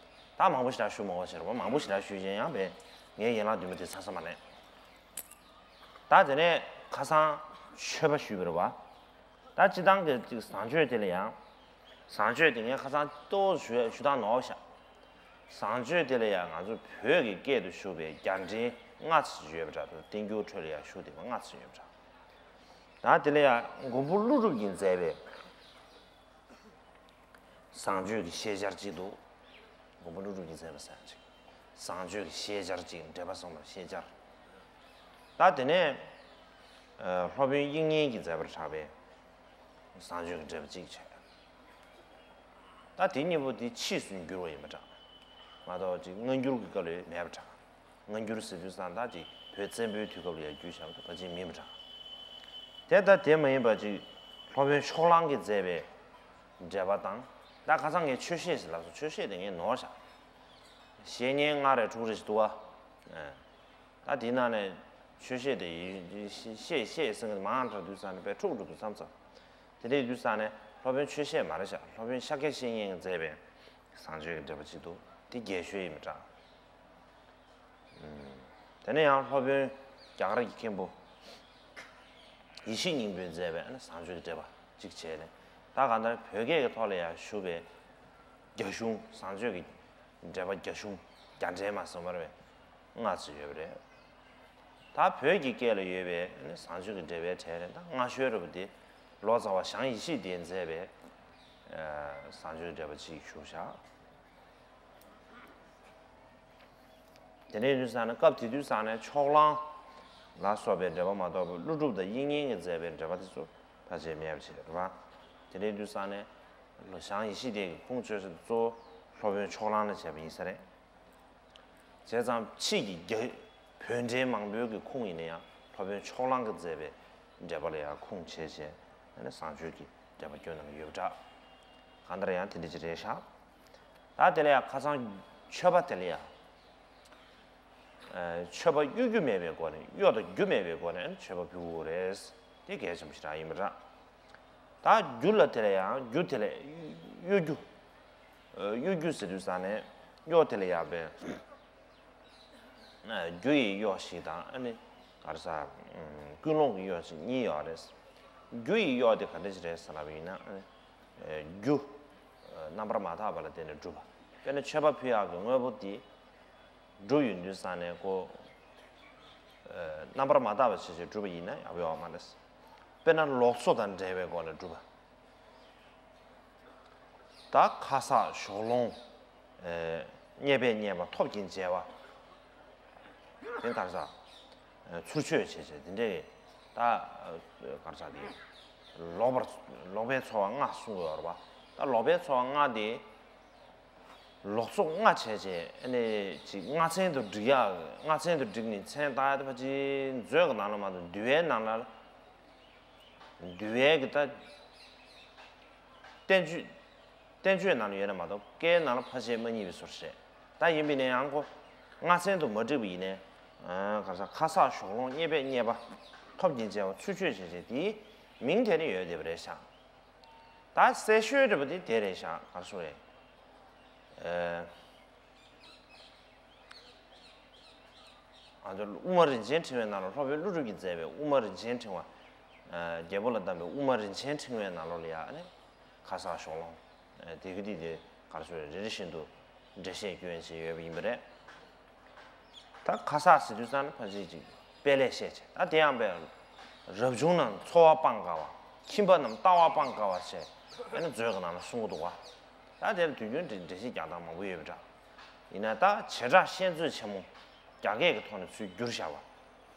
ད་མང་པོ་ཞེ་དྲག་ཞུ་མ་དགོས་ཤེས་རེད་པ། མང་པོ་ཞེ་དྲག་ཞུས་ཀྱང་ཡང་བས་ངའི་ཡན་ལག་བདུན་པ་དེ་ཚར་ས་མ་རེད། ད་དེ་ནས་ཁ་སང་མཆོད་པ་ཞུས་པ་རེད་པ། ད་སྤྱི་བཏང་གི་ཅིག་བཟང་སྤྱོད་དེ་ལ་ཡང་། བཟང་སྤྱོད་དེ་ངས་ཁ་སང་ཏོག་ཞུ་ཞུ་སྟངས་ནོར་ཤག་བཟང་སྤྱོད་དེ་ལ་ཡང་ང་ཚོ་བོད་ཀྱི་སྐད་དུ་ཞུ་བའི་རྒྱ་འགྲེལ་ལྔ་ཙམ་ཡོད་པ་འདྲ། དང་བསྟན་འགྱུར་ཁྲོད་ལ་ཡང་ཞུ་བདེ་བ་ལྔ་ཙམ་ཡོད་པ་འདྲ། ད་དེ་ལ་ཡང་མགོན་པོ་ཀླུ་སྒྲུབ་ཀྱིས་མཛད་པའི་བཟང་སྤྱོད་ཀྱི་ཤེས་བྱར་གཅིག་འདུག་མགོན་པོ་ཀླུ་སྒྲུབ་ཀྱིས་མཛད་པ་ཟེར་ཡང་གཅིག་བཟང་སྤྱོད་ཀྱི་ཤེས་བྱར་གཅིག་འགྲེལ་པ་གསུངས་པར་ཤེས་བྱར། ད་དེ་ནས་ཨ་སློབ་དཔོན་དབྱིག་གཉེན་གྱིས་མཛད་པར་གྲགས་པའི་བཟང་སྤྱོད་ཀྱི་འགྲེལ་པ་གཅིག་བྱས། ད་དེ་གཉིས་པོ་དེ་ཕྱིས་སུ་བསྒྱུར་བ་ཡིན་པ་འདྲ། མ་གཏོགས་ཅིག་སྔ་འགྱུར་གྱི་སྐབས་ལ་མེད་པ་འདྲ། སྔ་འགྱུར་ཟེར་དུས་ཙང་ད་ཅིག་བོད་བཙན་པོའི་དུས་སྐབས་ལ་ཡང་བསྒྱུར་བཞག་པ་དང་ཕལ་ཆེར་མིན་པ་འདྲ། དེ་ལྟ་དེ་མ་ཡིན་པ་ཅིག་སློབ་དཔོན་ཕྱོགས་གླང་གིས་མཛད་པའི་འགྲེལ་པ་དང་། ད་ཁ་སང་ངས་ཆོས་བཤད་ཟེར་ལབ་སོང་། ཆོས་བཤད་དེ་ངས་ནོར་བཞག་བཤད་ཉན་ལྔ་རེ་དྲུག་རེ་ཞིག་འདུག་བ། ད་དེའི་ནང་ནས་ཆོས་བཤད་དེ་བཤད་བཤད་ཟེར་མཁན་མང་དྲགས་དུས་ཙང་ནས་དཔེ་འཁྲུག་འགྲོ་འདུག་བསམ་ཙང་། དེ་འདྲའི་དུས་ཙང་ནས་སློབ་དཔོན་ཆོས་བཤད་མ་རེད་བཞག་སློབ་དཔོན་ཤཱཀྱ་བཤེས་གཉེན་གྱིས་མཛད་པའི་བཟང་སྤྱོད་ཀྱི་འགྲེལ་པ་གཅིག་འདུག་དེ་རྒྱས་ཤོས་ཡིན་པ་འདྲ། དེ་ནས་ཡང་སློབ་དཔོན་རྒྱ་གར་གྱི་མཁན་པོ་ཡེ་ཤེས་སྙིང་པོས་མཛད་པའི་བཟང་སྤྱོད་ཀྱི་འགྲེལ་པ་གཅིག་བྱས་ནས། ད་གང་ལྟར་བོད་སྐད་ཀྱི་ཐོག་ལ་ཡང་བཞུགས་པའི་རྒྱ་གཞུང་། བཟང་སྤྱོད་ཀྱི་འགྲེལ་པ་རྒྱ་གཞུང་། རྒྱ་འགྲེལ་མ་གསུངས་པར་བའི་ལྔ་ཙམ་ཡོད་པ་རེད། ད་བོད་ཀྱི་སྐད་ལ་ཡོད་པའི་བཟང་སྤྱོད་ཀྱི་འགྲེལ་པའི་གྲས་ནས་ད་སྔ་ཤོས་རེད་པ། དེ་ལོ་ཙཱ་བ་ཞང་ཡེ་ཤེས་སྡེས་མཛད་པའི་བཟང་སྤྱོད་ཀྱི་འགྲེལ་པ་གཅིག་བཞུགས་བཞག་དེ་ནས་དུས་ཙང་ནས་སྐབས་དེ་དུས་ཙང་ནས་ཕྱོགས་གླང་ལ་སོགས་པའི་འགྲེལ་པ་མ་གཏོགས་པའི་ཀླུ་སྒྲུབ་དང་དབྱིག་གཉེན་གྱིས་མཛད་པའི་འགྲེལ་པ་དེ་ཚོ་ཕལ་ཆེར་མེད་པ་ཞིག་རེད་པ། དེ་ནས་དུས་ཙང་ནས་ཞང་ཡེ་ཤེས་སྡེ་གི་ཁུངས་བཅོལ་ས་དེ་གཙོ་བོ་སློབ་དཔོན་ཕྱོགས་གླང་ལ་བྱས་པ་ཡིན་ས་རེད། བྱས་ཙང་ཕྱིས་ཀྱི་རྒྱ་བོད་འགྲེལ་མང་པོའི་གི་ཁུངས་ཡིན་ན་ཡང་སློབ་དཔོན་ཕྱོགས་གླང་གིས་མཛད་པའི་འགྲེལ་པ་ལ་ཡང་ཁུངས་བྱས་བྱས་ཨ་ནི་བཟང་སྤྱོད་ཀྱི་འགྲེལ་པ་སྐྱོན་རྣམས་ཡོད་པ་འདྲ། གང་ལྟར་ཡང་དེ་འདྲ་ཅིག་རེད་ཤག་ད་དེ་ལ་ཡང་ཁ་སང་མཆོད་པ་དེ་ལ་ཡང་། ཨ་མཆོད་པ་གཡོ་སྒྱུ་མེད་པའི་སྒོ་ནས། གཡོ་དང་སྒྱུ་མེད་པའི་སྒོ་ནས་མཆོད་པ་ཕུལ་དགོས་རེད། དེ་གལ་ཆེན་པོ་ཞིག་རང་ཡིན་པ་འདྲ། ད་སྒྱུ་ལ་དེ་ལ་ཡང་། སྒྱུ་དེ་ལ་གཡོ་སྒྱུ། ཨ་གཡོ་སྒྱུ་ཟེར་དུས་ཙང་ནས་གཡོ་དེ་ལ་ཡང་བས། ཨ་སྒྱུ་ཡི་གཡོ་ཞིག་དང་། ཨ་ནི་ག་རེ་ཟ། ཨམ་ཀུན་སློང་གི་གཡོ་ཞིག་གཉིས་ཡོད་རེད། སྒྱུ་ཡི་གཡོ་དེ་ག་འདྲ་ཞིག་རེད་ཟེར་ལབ་པ་ཡིན་ན། ཨ་ནི་ཨ་རྒྱུ་ཨ་རྣམ་པར་མ་དག་པ་ལ་བརྟེན་ནས་གྲུབ་པ། དཔེར་ན་མཆོད་པ་ཕུལ་ཡག་གི་དངོས་པོ་དེ་སྒྲུབ་ཡོང་དུས་ཙང་ནས་ཁོ་ཨ་རྣམ་པར་མ་དག་པ་བྱས་བྱས་སྒྲུབ་པ་ཡིན་ན་ཡག་པོ་ཡོད་མ་རེད། དཔེར་ན་ལོག་འཚོ་དང་འབྲེལ་བའི་སྒོ་ནས་སྒྲུབ་པ། ད་ཁ་གསག་གཞོགས་སློང་། ཨེ་རྙེད་པས་རྙེད་པ་ཐོབ་ཀྱིན་བྱས་པ། དེ་ག་རེ་ཟ། ཨེ་ཚུར་ཆོད་བྱས་བྱས་དེ་འདྲའི་ད་ཨེ་ག་རེ་ཟ་དེ། ལོག་པར་ལོག་པའི་འཚོ་བ་ལྔ་གསུང་གི་ཡོད་རེད་པ། ད་ལོག་པའི་འཚོ་བ་ལྔ་དེ། ལོག་འཚོ་ལྔ་བྱས་བྱས་ཨ་ནི་ཅིག་ལྔ་ཚན་དུ་སྒྲིག་ཡག་ལྔ་ཚན་དུ་སྒྲིག་ནས་མཚན་བཏགས་ཡག་དེ་ཕལ་ཆེར་མཛོད་ཀྱི་ནང་ལ་མ་གཏོགས་འདུལ་བའི་ནང་ལ། འདུལ་བའི་གི་ད་བསྟན་བཅོས། བསྟན་བཅོས་ནང་ལ་ཡོད་ན་མ་གཏོགས་བཀའི་ནང་ལ་ཕལ་ཆེར་མ་རྙེད་པའི་བཟོ་འདྲ་རེད། ད་ཡིན་པས་ན་ཡང་ཁོ་ལྔ་ཚན་དུ་མ་བསྒྲིགས་པ་ཡིན་ནའི། ཨ་ག་རེ་ཟ། ཁ་གསག་གཞོགས་སློང་། རྙེད་པས་རྙེད་པ་ཐོབ་ཀྱིན་བྱས་པ། ཚུར་ཆོད་བྱས་བྱས་དེའི་མིང་དེ་ནི་ཡོད་བསྡད་པ་རེད་ཤག་ད་གསལ་ཤོས་འདྲ་པོ་དེ་དེ་རེད་ཤག་ག་རེ་ཟེར་རེད། ཨ། ང་ཚོ་དབུ་མ་རིན་ཆེན་ཕྲེང་བའི་ནང་ལ་སློབ་དཔོན་ཀླུ་སྒྲུབ་ཀྱིས་མཛད་པའི་དབུ་མ་རིན་ཆེན་ཕྲེང་བ། ཨ་རྒྱལ་པོ་ལ་གདམས་པའི་དབུ་མ་རིན་ཆེན་ཕྲེང་བའི་ནང་ལོགས་ལ་ཡང་ཨ་ནི་ཁ་གསག་གཞོགས་སློང་། ཨ་དེ་གི་དེ་དེ་ག་རེ་ཟེར་རེ་རེ་བཞིན་དུ་འགྲེལ་བཤད་སྐྱོན་བྱས་ཡོད་པ་ཡིན་པ་རེད། ད་ཁ་གསག་ཟེར་དུས་ཙང་ནི་ཕལ་ཆེར་ཅིག་དཔེ་ལས་བཤད་བྱས། ད་དེ་ཡང་བས་རབ་བྱུང་རྣམས་འཚོ་བ་སྤང་དཀའ་བ། ཁྱིམ་པ་རྣམས་ལྟ་བ་སྤང་དཀའ་བ་བྱས། ཨ་ནི་མཛོད་ཀྱི་ནང་ལ་གསུང་གི་འདུག་ག་ད་དེར་དུས་རྒྱུན་འགྲེལ་བཤད་རྒྱག་སྟངས་མང་པོ་ཡོད་པ་འདྲ། ཡིན་ན་ད་བྱེ་བྲག་བཤད་མཛོད་ཆེན་མོ་རྒྱ་སྐད་ཀྱི་ཐོག་ནས་ཚུར་བསྒྱུར་བཞག་པ།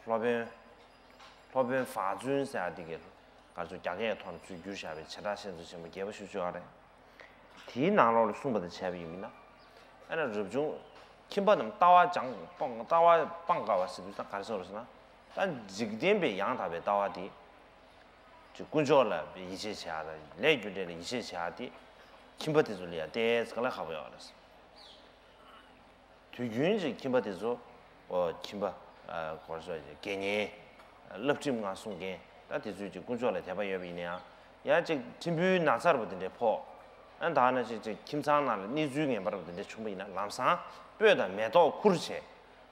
སློབ་དཔོན། སློབ་དཔོན་ཧྥ་ཙུན་ཟེར་ཡ་དེ་གས་ག་ཚོད་རྒྱ་སྐད་ཀྱི་ཐོག་ནས་ཚུར་བསྒྱུར་བཞག་པའི་བྱེ་བྲག་བཤད་མཛོད་ཆེན་མོ་རྒྱས་པ་ཞེ་པོ་ཅིག་ཡོད་རེད། དེའི་ནང་ལོགས་ལ་གསུངས་པ་དང་བྱས་པ་ཡིན་ན། ཨ་ནི་རབ་བྱུང་ཁྱིམ་པ་རྣམས་ལྟ་བ་སྤང་སྤང་ལྟ་བ་སྤང་དཀའ་བ་ཟེར་དུས་ད་ག་རེ་ཟེར་རེད་ཟེར་ན། ད་འཇིག་རྟེན་པའི་ཡང་དག་པའི་ལྟ་བ་དེ། ཅིག་དཀོན་མཆོག་ལ་ཡིད་ཆེས་བྱེད་ཡ་དང་ལས་རྒྱུ་འབྲས་ལ་ཡིད་ཆེས་བྱེད་ཡ་དེ། ཁྱིམ་པ་དེ་ཚོ་ལ་ཡ་ཏོག་ཙམ་དཀའ་ལས་ཁག་པོ་ཡོད་རེད། དུས་རྒྱུན་གྱི་ཁྱིམ་པ་དེ་ཚོ། ཨོ་ཁྱིམ་པ། ཨ་ག་རེ་ཟེར་དགེ་བསྙེན། བསླབ་ཁྲིམས་ལྔ་སྲུང་མཁན་ད་དེ་ཚོས་ཅིག་དཀོན་མཆོག་ལ་དད་པ་ཡོད་པ་ཡིན་ན་ཡང་། ཡང་ཅིག་ཁྲིམས་དཔོན་ན་ཚ་རུ་དེ་འདྲའི་ཕོག་ཨ་ད་ནང་བཞིན་ཅིག་ཁྱིམ་ཚང་ནང་ལ་གནས་ཚུལ་ངན་པ་རུ་དེ་འདྲ་བྱུང་བ་ཡིན་ན་ལམ་སང་སྤོས་དང་མེ་ཏོག་ཁུར་བྱས་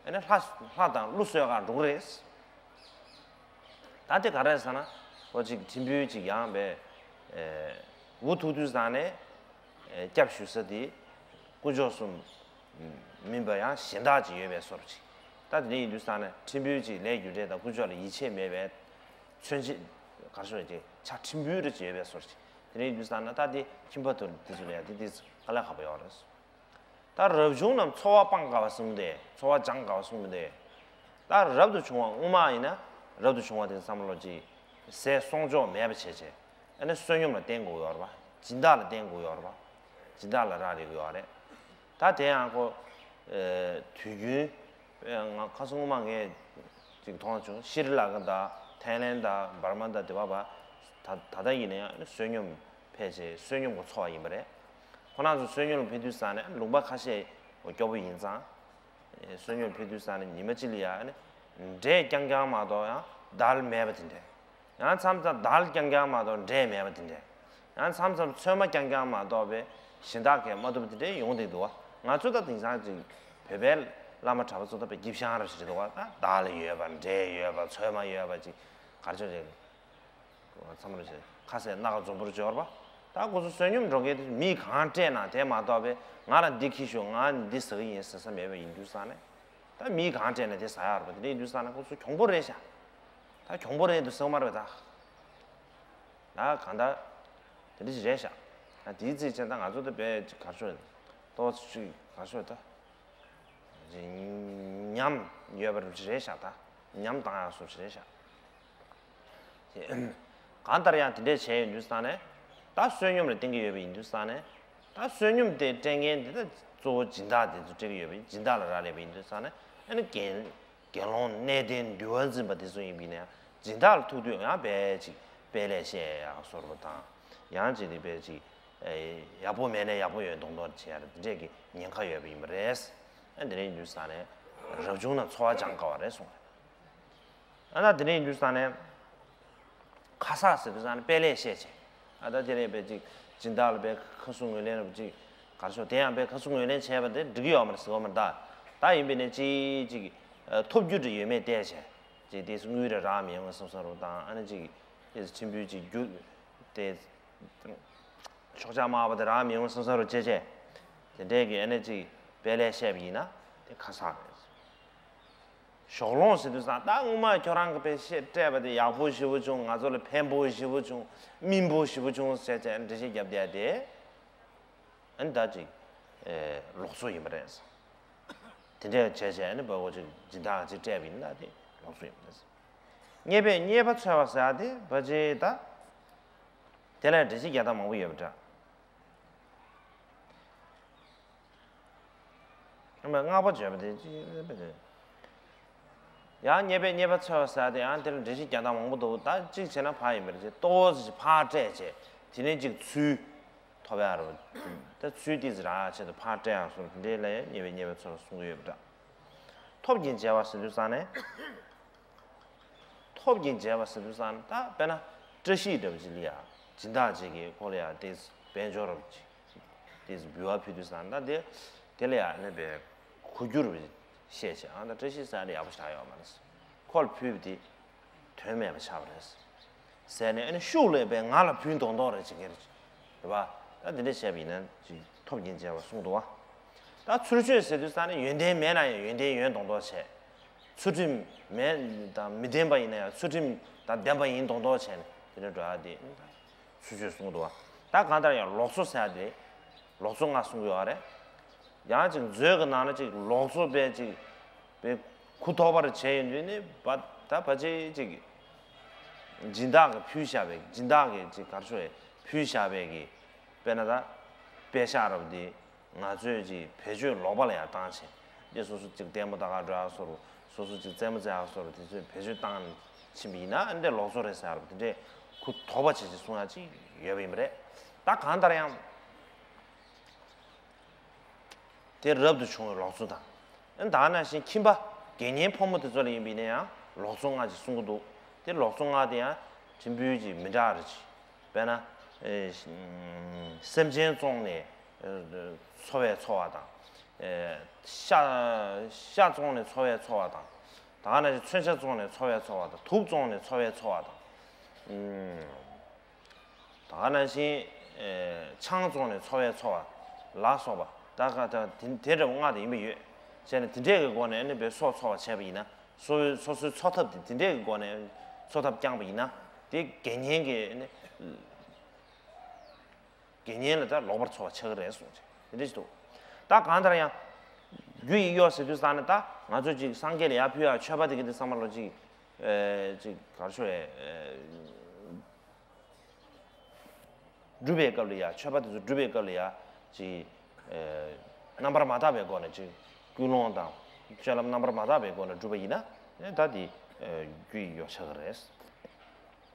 ཨ་ནི་ལྷ་ལྷ་དང་ཀླུ་གསོལ་གར་འགྲོ་གི་རེད། ད་དེ་ག་རེ་ཟེར་ན། ཁོ་ཅིག་ཁྲིམས་དཔོན་ཅིག་ཡང་བས། འུ་ཐུག་དུས་ཙང་ནས། སྐྱབས་ཞུ་ས་དེ། དཀོན་མཆོག་གསུམ། མིན་པ་ཡང་གཞན་དག་ཅིག་ཡོད་པའི་བཟོ་འདྲ་ཅིག་ད་དེ་འདྲ་ཡིན་དུས་ཙང་ནས་ཁྲིམས་དཔོན་ཅིག་ལས་རྒྱུ་འབྲས་དང་དཀོན་མཆོག་ལ་ཡིད་ཆེས་མེད་པའི། མཚོན་བྱེད། ག་རེ་ཞུ་ཅིག་ཕྱག་ཁྲིམས་དཔོན་རེ་ཅིག་ཡོད་པའི་བཟོ་འདྲ་ཅིག་དེ་འདྲ་ཡིན་དུས་ཙང་ནས་ད་དེ་ཁྱིམ་པ་དུ་དེ་ཚོ་ལ་ཡང་དེ་དེ་དཀའ་ལས་ཁག་པོ་ཡོད་རེད། ད་རབ་བྱུང་རྣམས་འཚོ་བ་སྤང་དཀའ་བ་གསུངས་ཏེ་འཚོ་བ་སྦྱང་དཀའ་བ་གསུངས་ཏེ། ད་རབ་ཏུ་བྱུང་བ་སྔོན་མ་ཡིན་ན་རབ་ཏུ་བྱུང་བ་དེ་བསམ་བློ་ཅིག་ཟས་སྲུང་སྐྱོབ་མེད་པ་བྱས་བྱས་ཨ་ནི་བསོད་སྙོམས་ལ་བརྟེན་དགོས་ཡོད་རེད་པ། སྦྱིན་བདག་ལ་བརྟེན་དགོས་ཡོད་རེད་པ། སྦྱིན་བདག་ལ་རག་ལས་དགོས་ཡོད་རེད། ད་དེ་ཡང་ཁོ། དུས་རྒྱུན། ང་ཁ་སང་སྔོན་མ་ངས་ཅིག་མཐོང་བྱུང་ཤྲི་ལང་ཀ་དང་ཐའི་ལན་དང་འབར་མ་དང་དེ་བ་བ། ད་ད་ལྟ་ཡིན་ན་ཡང་ཨ་ནི་བསོད་སྙོམས་ཕལ་ཆེར་བསོད་སྙོམས་ཀྱི་འཚོ་བ་ཡིན་པ་རེད། ཁོ་རང་ཚོ་བསོད་སྙོམས་ལ་ཕེབས་དུས་ཙང་ནས་ལུང་པ་ཁ་ཤས་སྐྱོ་པོ་ཡིན་ཙང་། བསོད་སྙོམས་ཕེབས་དུས་ཙང་ནས་ཉི་མ་གཅིག་ལ་ཡང་འབྲས་རྐྱང་རྐྱང་མ་གཏོགས་ཡང་དལ་མེད་པ་དེ་འདྲས། ཡང་མཚམས་མཚམས་དལ་རྐྱང་རྐྱང་མ་གཏོགས་འབྲས་མེད་པ་དེ་འདྲས། ཡང་མཚམས་མཚམས་ཚོད་མ་རྐྱང་རྐྱང་མ་གཏོགས་པའི་གཞན་དག་གིས་མ་ཐུབ་པ་དེ་འདྲས་ཡོང་བསྡད་འདུག་བ། ང་ཚོ་ད་དེང་སང་ཅིག་བོད་པའི་བླ་མ་གྲྭ་པ་ཚོ་ད་དཔེ་སྐྱིད་ཤང་རབ་ཞིག་རེད་འདུག་བ། ད་དལ་ཡོད་པ་འབྲས་ཡོད་པ་ཚོད་མ་ཡོད་པ་ཅིག་ག་རེ་ཆོག་ཅིག་མཚམས་རེ་ཁ་ཟས་སྣ་ཁ་འཛོམས་པོར་འབྱོར་བ། ད་ཁོ་ཚོ་བསོད་སྙོམས་འགྲོ་མཁན་དེ་མིས་གང་སྤྲད་ན་དེ་མ་གཏོགས་པས་ང་ལ་འདི་ཁྱེར་ཤོག་ང་འདི་ཟ་གི་ཡིན་ཟེར་ས་མེད་པ་ཡིན་དུས་ཙང་ནས། ད་མིས་གང་སྤྲད་ན་དེ་ཟ་ཡག་རེད་པ། དེ་འདྲ་ཡིན་དུས་ཙང་ནས་ཁོ་ཚོ་གྱོང་པོ་རེད་ཤག་ད་གྱོང་པོ་རེད་འདུག་ཟེར་མ་རེད་པ། ད་ད་གང་ལྟར་དེ་འདྲ་ཞིག་རེད་ཤག་ད་དེའི་རྩིས་བྱས་ད་ང་ཚོ་ད་དཔེ་ག་རེ་ཞུ་དོ་ཅིག་ག་རེ་ཞུ་ད། ཉམས་ཡོད་པ་རེད་ཤག་ད་ཉམས་བཏང་ཡག་བཟོ་ཞིག་རེད་ཤག་གང་ལྟར་ཡང་དེ་འདྲས་བྱས་ཡོང་དུས་ཙང་ནས་ད་བསོད་སྙོམས་ལ་བརྟེན་གྱི་ཡོད་པ་ཡིན་དུས་ཙང་ནས་ད་བསོད་སྙོམས་དེ་སྤྲད་མཁན་དེ་ད་གཙོ་བོ་སྦྱིན་བདག་དེ་ཚོ་སྤྲད་ཀྱི་ཡོད་པ་ཡིན། སྦྱིན་བདག་ལ་རག་ལས་པ་ཡིན་དུས་ཙང་ནས་ཨ་ནི་དགེ་དགེ་སློང་གནས་བརྟན་འདུལ་བ་འཛིན་པ་དེ་ཚོ་ཡིན་པ་ཡིན་ན་ཡང་སྦྱིན་བདག་ལ་ཐུག་དུས་ཡང་དཔེ་ཅིག་དཔལ་ལས་བཤད་ཡག་བཟོ་འདྲ་པོ་དང་ཡང་ཅིག་དེ་དཔེ་ཅིག་ཡག་པོ་མེད་ནས་ཡག་པོ་ཡོད་མདོག་མདོག་བྱེད་ཡག་དེ་འདྲས་ཀྱི་ཉེན་ཁ་ཡོད་པ་ཡིན་པ་རེད། ཨ་དེ་འདྲས་ཡིན་དུས་ཙང་ནས་རབ་བྱུང་ན་འཚོ་བ་སྦྱང་དཀའ་བ་རེད་གསུངས། ཨ་ད་དེ་འདྲ་ཡིན་དུས་ཙང་ནས། ཁ་གསག་ཟེར་དུས་ཙང་ནས་དཔེ་ལས་བཤད་བྱས། ཨ་ད་དེ་རེད་པས་ཅིག་སྦྱིན་བདག་ལ་དཔེ་ཁ་གསོ་ངོས་ལེན་རབ་ཅིག་གར་ཤོག་དེ་ཡང་དཔེ་ཁ་གསོ་ངོས་ལེན་བྱས་པ་དེ་འགྲིག་གི་ཡོད་མ་རེད་ཟེར་བ་མ་རེད་ད། ད་ཡིན་པས་ནས་ཅིག་ཅིག་ཐོབ་རྒྱུ་འདྲ་ཡོད་མེད་བལྟས་བྱས། ཅིག་དེ་དངུལ་རེ་རག་མི་ཡོང་བསམ་བསམ་རོ་དང་ཨ་ནི་ཅིག་དེ་ཁྲིམས་དཔོན་ཅིག་རྒྱུ་དེ། ཆོག་ཆག་དམར་པོ་དེ་རང་མི་ཡོང་བསམ་བསམ་རུ་བྱེད་བྱས། དེ་འདྲས་ཀྱི་ཨ་ནེ་གཅིག་དཔེ་ལས་བཤད་པ་ཡིན་ན་དེ་ཁ་གསག་རེད། ཞོགས་ལོང་ཟེར་དུས་ཙང་ད་སྔོན་མ་ཁྱོད་རང་གི་དཔེ་བཤད་སྤྲད་པ་དེ་ཡག་པོ་ཞེ་པོ་བྱུང་ང་ཚོ་ལ་ཕན་པོ་ཞེ་པོ་བྱུང་སྨིན་པོ་ཞེ་པོ་བྱུང་ཟེར་བྱས་འགྲེལ་བཤད་རྒྱབ་བསྡད་དེ། ཨ་ནི་ད་ཅིག་ལོག་འཚོ་ཡིན་པ་རེད། དེ་འདྲས་བྱས་བྱས་ཨ་ནི་བ་གོ་ཅིག་སྦྱིན་བདག་ཅིག་སྤྲད་པ་ཡིན་ན་དེ་ལོག་འཚོ་ཡིན་པ་རེད། རྙེད་པས་རྙེད་པ་འཚོལ་བ་ཟེར་ཡ་དེ་བ་ཅིག་ད། དེ་ལ་འགྲེལ་བཤད་རྒྱག་སྟངས་མང་པོ་ཡོད་པ་འདྲ། སྔགས་པ་བརྗོད་པ་དེ་ཅི་ཡང་རྙེད་པས་རྙེད་པ་འཚོལ་བ་ཟེར་དེ་ཡང་དེ་ལ་འགྲེལ་བཤད་རྒྱག་སྟངས་མང་པོ་འདུག་ད་གཅིག་བྱས་ན་ཕ་ཡིན་པ་རེད་ཅེས་ལྟོ་བོ་ཅིག་ཕར་སྤྲད་བྱས་དེ་ནས་ཅིག་ཚུལ་ཐོབ་ཡ་རེད། ད་ཚུལ་ཏིས་རག་ཆེད་དུ་ཕར་སྤྲད་ཡ་སོགས་དེ་འདྲའི་ལ་ཡང་རྙེད་པས་རྙེད་པ་འཚོལ་བ་གསུང་གི་ཡོད་པ་འདྲ། ཐོབ་ཀྱི་མཇལ་བ་ཟེར་དུས་ཙང་ནས། ཐོབ་ཀྱི་མཇལ་བ་ཟེར་དུས་ཙང་ད་དཔེར་ན་བཀྲ་ཤིས་འདྲ་བ་ཅིག་ལ་ཡ་སྦྱིན་བདག་ཅིག་གིས་ཁོ་ལ་ཡ་དེ་དཔལ་འབྱོར་རབ་ཅིག་དེ་འབུལ་བ་ཕུལ་དུས་ཙང་ད་དེ་དེ་ལ་ཡ་ནི་པའི་གོ་རྒྱུ་རབ་བཤད་བྱས་ཨ་ད་བཀྲ་ཤིས་ཟེར་ཡ་ཡག་པོ་ཞིག་ཡོད་མ་རེད། ཁོ་ལ་ཕུལ་བ་དེ་དོན་མེད་པ་ཆགས་པ་རེད། ཟེར་ནས་ཨ་ནི་ཤུགས་ལས་པས་ང་ལ་ཕུལ་མདོག་མདོག་རེ་བྱེད་ཀྱི་རེད། རེད་པ། ད་འདི་འདྲ་བྱས་པ་ཡིན་ན་ཅིག་ཐོབ་ཀྱི་མཇལ་བ་གསུངས་འདུག་བ། ད་ཚུལ་འཆོས་ཟེར་དུས་ཙང་ནས་ཡོན་ཏན་མེད་ན་ཡང་ཡོན་ཏན་ཡོད་མདོག་མདོག་བྱས། ཚུལ་ཁྲིམས་མེད་དང་མི་ལྡན་པ་ཡིན་ན་ཡང་ཚུལ་ཁྲིམས་དང་ལྡན་པ་ཡིན་མདོག་མདོག་བྱས་ནས་དེ་འདྲ་འགྲོ་ཡ་དེ་ཚུལ་འཆོས་གསུངས་འདུག་བ། ད་གང་ལྟར་ཡང་ལོག་འཚོ་ཟེར་ཡ་དེ་ལོག་འཚོ་ལྔ་གསུངས་ཡོད་རེད། ཡང་ཅིག་མཛོད་ཀྱི་ནང་ན་ཅིག་ལོག་འཚོ་པས་ཅིག་པའི་གུ་དོག་པར་བྱས་ཡོང་དུས་ནི་བ་ད་བ་ཅིག་ཅིག་སྦྱིན་བདག་གིས་ཕུལ་བཞག་པའི་སྦྱིན་བདག་གིས་ཅིག་གར་ཆོས་ཕུལ་བཞག་པའི་གི་དཔེར་ན་ད་དཔེ་ཤག་རབ་འདི་ང་ཚོས་ཅིག་བེད་སྤྱོད་ལོག་པ་ལ་ཡང་བཏང་བྱས་འདི་སོ་སོ་ཅིག་ལྟད་མོ་ལྟ་ག་འགྲོ་ཡག་བཟོ་འདྲ་སོ་སོ་ཅིག་རྩེད་མོ་རྩེ་ཡག་བཟོ་འདྲ་དེ་ཚོས་བེད་སྤྱོད་བཏང་ཕྱིན་པ་ཡིན་ན་འདི་ལོག་འཚོ་རེད་ཟེར་ཡག་རབ་དེ་འདྲས་གུ་དོག་པ་བྱས་ཅིག་གསུང་ཡག་ཅིག་ཡོད་པ་ཡིན་པ་རེད། ད་གང་ལྟར་ཡང་། དེ་རབ་ཏུ་བྱུང་བའི་ལོག་འཚོ་དང་། ཨ་ནི་ད་ག་ནང་བཞིན་ཁྱིམ་པ་དགེ་བསྙེན་ཕོ་མོ་དེ་ཚོ་ལ་ཡིན་པ་ཡིན་ན་ཡང་ལོག་འཚོ་ལྔ་ཅིག་གསུང་གི་འདུག་དེ་ལོགས་སུ་ལྔ་དེ་ཡང་ཕྲན་བུ་ཅིག་མི་འདྲ་རེ་ཅིག་དཔེར་ན། ཨེ། སེམས་ཅན་བཙོངས་ནས་ཨེ་འཚོ་བའི་འཚོ་བ་དང་། ཨེ། ཤ་ཤ་བཙོངས་ནས་འཚོ་བའི་འཚོ་བ་དང་། ད་ག་ནང་བཞིན་མཚོན་ཆ་བཙོངས་ནས་འཚོ་བའི་འཚོ་བ་དང་། དུག་བཙོངས་ནས་འཚོ་བའི་འཚོ་བ་དང་། ཨུམ། ད་ག་ནང་བཞིན། ཨེ། ཆང་བཙོངས་ནས་འཚོ་བའི་འཚོ་བ་ལ་སོགས་པ། ད་ག་ད་དེ་དེ་འདྲ་བོ་ལྔ་དེ་ཡིན་པ་ཡོད། བྱས་ནས་དེ་འདྲས་ཀྱི་སྒོ་ནས་ཨ་ནི་བའི་སྲོག་འཚོ་བ་བྱས་པ་ཡིན་ན། སོ་སོའི་སོ་སོའི་འཚོ་ཐབས་དེ་དེ་འདྲས་ཀྱི་སྒོ་ནས་འཚོ་ཐབས་བསྐྱངས་པ་ཡིན་ན། དེ་དགེ་བསྙེན་གྱི་ཨ་ནི། དགེ་བསྙེན་ལ་ད་ལོག་པར་འཚོ་བ་ཆགས་ཀྱི་རེད་གསུངས་བྱས་དེ་འདྲས་ཞིག་འདུག་ད་གང་ལྟར་ཡང་རྒྱུ་ཡི་གཡོག་ཟེར་དུས་ཙང་ནས། ད་ང་ཚོས་ཅིག་སངས་རྒྱས་ལ་ཡར་ཕུལ་ཡག་མཆོད་པ་དེ་གི་དེ་བསམ་བློ་ཅིག་ཨེ། ཅིག་ག་རེ་ཞུ་དགོས་རེད། ཨེ། སྒྲུབ་པའི་སྐབས་ལ་ཡ། མཆོད་པ་དེ་ཚོ་སྒྲུབ་པའི་སྐབས་ལ་ཡ། ཅིག་ཨེ། རྣམ་པར་མ་དག་པའི་སྒོ་ནས་ཅིག་ཀུན་སློང་དང་སྤྱོད་ལམ་རྣམ་པར་མ་དག་པའི་སྒོ་ནས་སྒྲུབ་པ་ཡིན་ན། ཨེ། ད་དེ་ཨེ། རྒྱུ་ཡི་གཡོག་ཆགས་ཀྱི་རེད།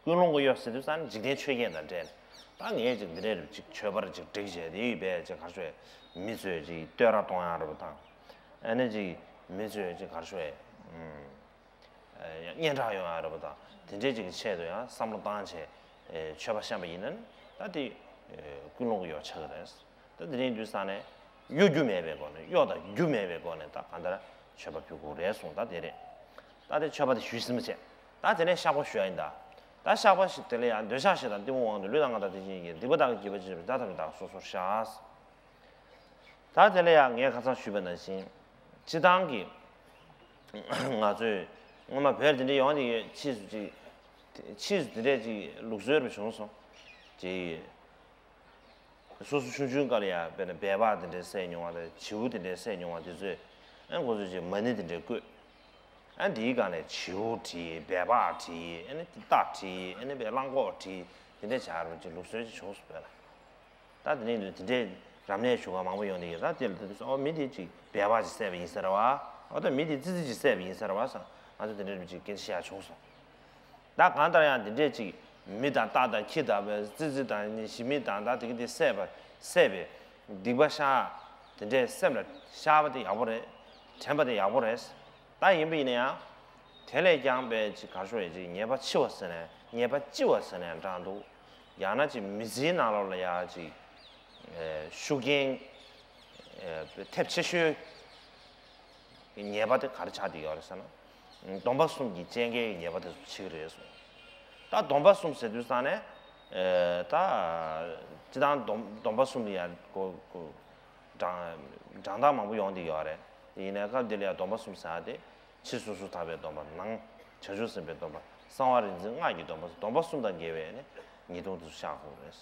ཀུན་སློང་གི་གཡོག་ཟེར་དུས་ཙང་ནས་འཇིག་རྟེན་ཆོས་བརྒྱད་དང་འབྲེལ་ནས། ད་ངས་ཅིག་འདི་འདྲའི་ཅིག་མཆོད་པར་ཅིག་བསྒྲིགས་བྱས། དེ་ཡི་བས་ཅིག་ག་རེ་ཞུ་དགོས་རེད། མི་ཚོས་ཅིག་བསྟོད་ར་གཏོང་ཡག་རེད་པ་དང་། ཨ་ནི་ཅིག་མི་ཚོས་ཅིག་ག་རེ་ཞུ་དགོས་རེད། ཨུམ། ཨེ། སྙན་གྲགས་ཡོང་ཡག་རེད་པ་དང་། དེ་འདྲའི་ཅིག་གི་ཆེད་དུ་ཡང་བསམ་བློ་བཏང་བྱས། ཨེ། མཆོད་པ་བཤམས་པ་ཡིན་ན་ནི། ད་དེ་ཨེ། ཀུན་སློང་གི་གཡོག་ཆགས་ཀྱི་རེད། ད་དེ་རིང་དུས་ཙང་ནས་གཡོ་སྒྱུ་མེད་པའི་སྒོ་ནས། གཡོ་དང་སྒྱུ་མེད་པའི་སྒོ་ནས་ད་གང་ལྟར་མཆོད་པ་ཕུལ་དགོས་རེད་གསུངས། ད་དེ་རེད། ད་དེ་མཆོད་པ་དེ་ཞུས་ཟིན་པ་བྱས། ད་དེ་ནས་བཤགས་པ་ཞུ་ཡག་ཡིན་ད། ད་བཤགས་པ་ཞིག་དེ་ལ་ཡང་། འདོད་ཆགས་ཞེ་སྡང་གཏི་མུག་དབང་དུ། ལུས་དང་ངག་དང་དེ་བཞིན་གྱི། སྡིག་པ་དག་གིས་བགྱིས་པ་ཅི་བྱས་པ། དེ་དག་ཐམས་ཅད་བདག་སོ་སོར་བཤགས། ད་དེ་ལ་ཡང་ངས་ཁ་སང་ཞུས་པ་ནང་བཞིན། སྤྱིར་བཏང་གི་ང་ཚོས་སྔོན་མ་བོད་དེ་འདྲ་ཡོང་དེ་ཡོད། ཕྱིས་སུ་ཅིག་ཕྱིས་སུ་དེ་འདྲས་ཅིག་ལུགས་སྲོལ་རུ་བྱུང་སོང་། ཅིག་སོ་སོ་ཆུང་ཆུང་སྐབས་ལ་ཡང་དཔེར་ན་སྦལ་པ་དེ་འདྲས་བསད་མྱོང་བ་དང་། བྱིའུ་དེ་འདྲས་བསད་མྱོང་བ་དེ་ཚོས། ཨ། ཁོ་ཚོས་ཅིག་མ་ཎི་དེ་འདྲས་བཀོད། ཨ། འདིའི་སྒང་ལ་བྱིའུ་བྲིས། སྦལ་པ་བྲིས། ཨ་ནི་རྟ་བྲིས། ཨ་ནི་བའི་གླང་གོག་བྲིས། དེ་འདྲས་བྱས་རུ་ཅིག་ལུགས་སྲོལ་ཅིག་བྱུང་སོང་བོད་ལ། ད་དེ་ནས་དེ་འདྲའི་རབ་གནས་ཞུ་མཁན་མང་པོ་ཡོང་དེ་ཡོད། ད་དེ་ལ་དེ་ཚོ། ཨོ། མི་དེ་ཅིག་སྦལ་པ་ཅིག་བསད་པ་ཡིན་ས་རེད་པ། ཨོ། ད་མི་དེ་ཙི་ཙི་ཅིག་བསད་པ་ཡིན་ས་རེད་པ་ཟེར། ང་ཚོ་དེ་འདྲའི་མི་ཅིག་སྐད་ཆ་བཤད་ཡག་བྱུང་སོང་། ད་གང་ལྟར་ཡང་དེ་འདྲས་ཅིག་མི་དང་རྟ་དང་ཁྱི་དང་། ཙི་ཙི་དང་ནི་ཞི་མི་དང་། ད་དེ་གི་དེ་བསད་པ། བསད་པའི་སྡིག་པ་བཤགས། དེ་འདྲའི་སེམས་ལ་བཤགས་པ་དེ་ཡག་པོ་རེད། དྲན་པ་དེ་ཡག་པོ་རེད། ད་ཡིན་པ་ཡིན་ན་ཡང་། དེ་ལས་ཀྱང་དཔེ་ཅིག་ག་རེ་ཞུ་དགོས་རེད། ཅིག་ཉེས་པ་ལྕི་བ་ཟེར་ནས། ཉེས་པ་ལྕི་བ་ཟེར་ནས་འདྲ་འདུག་ཡང་ན་ཅིག་མི་ཚེའི་ནང་ལོགས་ལ་ཡ་ཅིག་ཨེ། ཤུགས་རྐྱེན་ཨེ། ཐེབས་ཆེ་ཤོས་ཉེས་པ་དེ་ག་རེ་ཆགས་བསྡད་ཡོད་རེད་ཟེར་ན། སྡོམ་པ་གསུམ་གྱི་བཅད་འགེལ་གྱི་ཉེས་པ་དེ་ཚོ་ཆགས་ཀྱི་རེད་གསུངས། ད་སྡོམ་པ་གསུམ་ཟེར་དུས་ཙང་ནས། ཨེ། ད་སྤྱིར་བཏང་སྡོམ་སྡོམ་པ་གསུམ་ལ་ཡ་གོ་གོ་སྦྲང་སྦྲང་རྟགས་མང་པོ་ཡོང་བསྡད་ཡོད་རེད། ཡིན་ནའི་སྐབས་འདི་ལ་ཡ་སྡོམ་པ་གསུམ་ཟེར་ཡག་དེ། ཕྱི་སོ་སོར་བརྟགས་པའི་སྡོམ་པ། ནང་བྱང་ཆུབ་སེམས་དཔའི་སྡོམ་པ། གསང་བ་རིག་འཛིན་སྔགས་ཀྱི་སྡོམ་པ། སྡོམ་པ་གསུམ་དང་འགལ་བའི་ནི་ཉེས་ལྟུང་དེ་ཚོ་བཤགས་དགོས་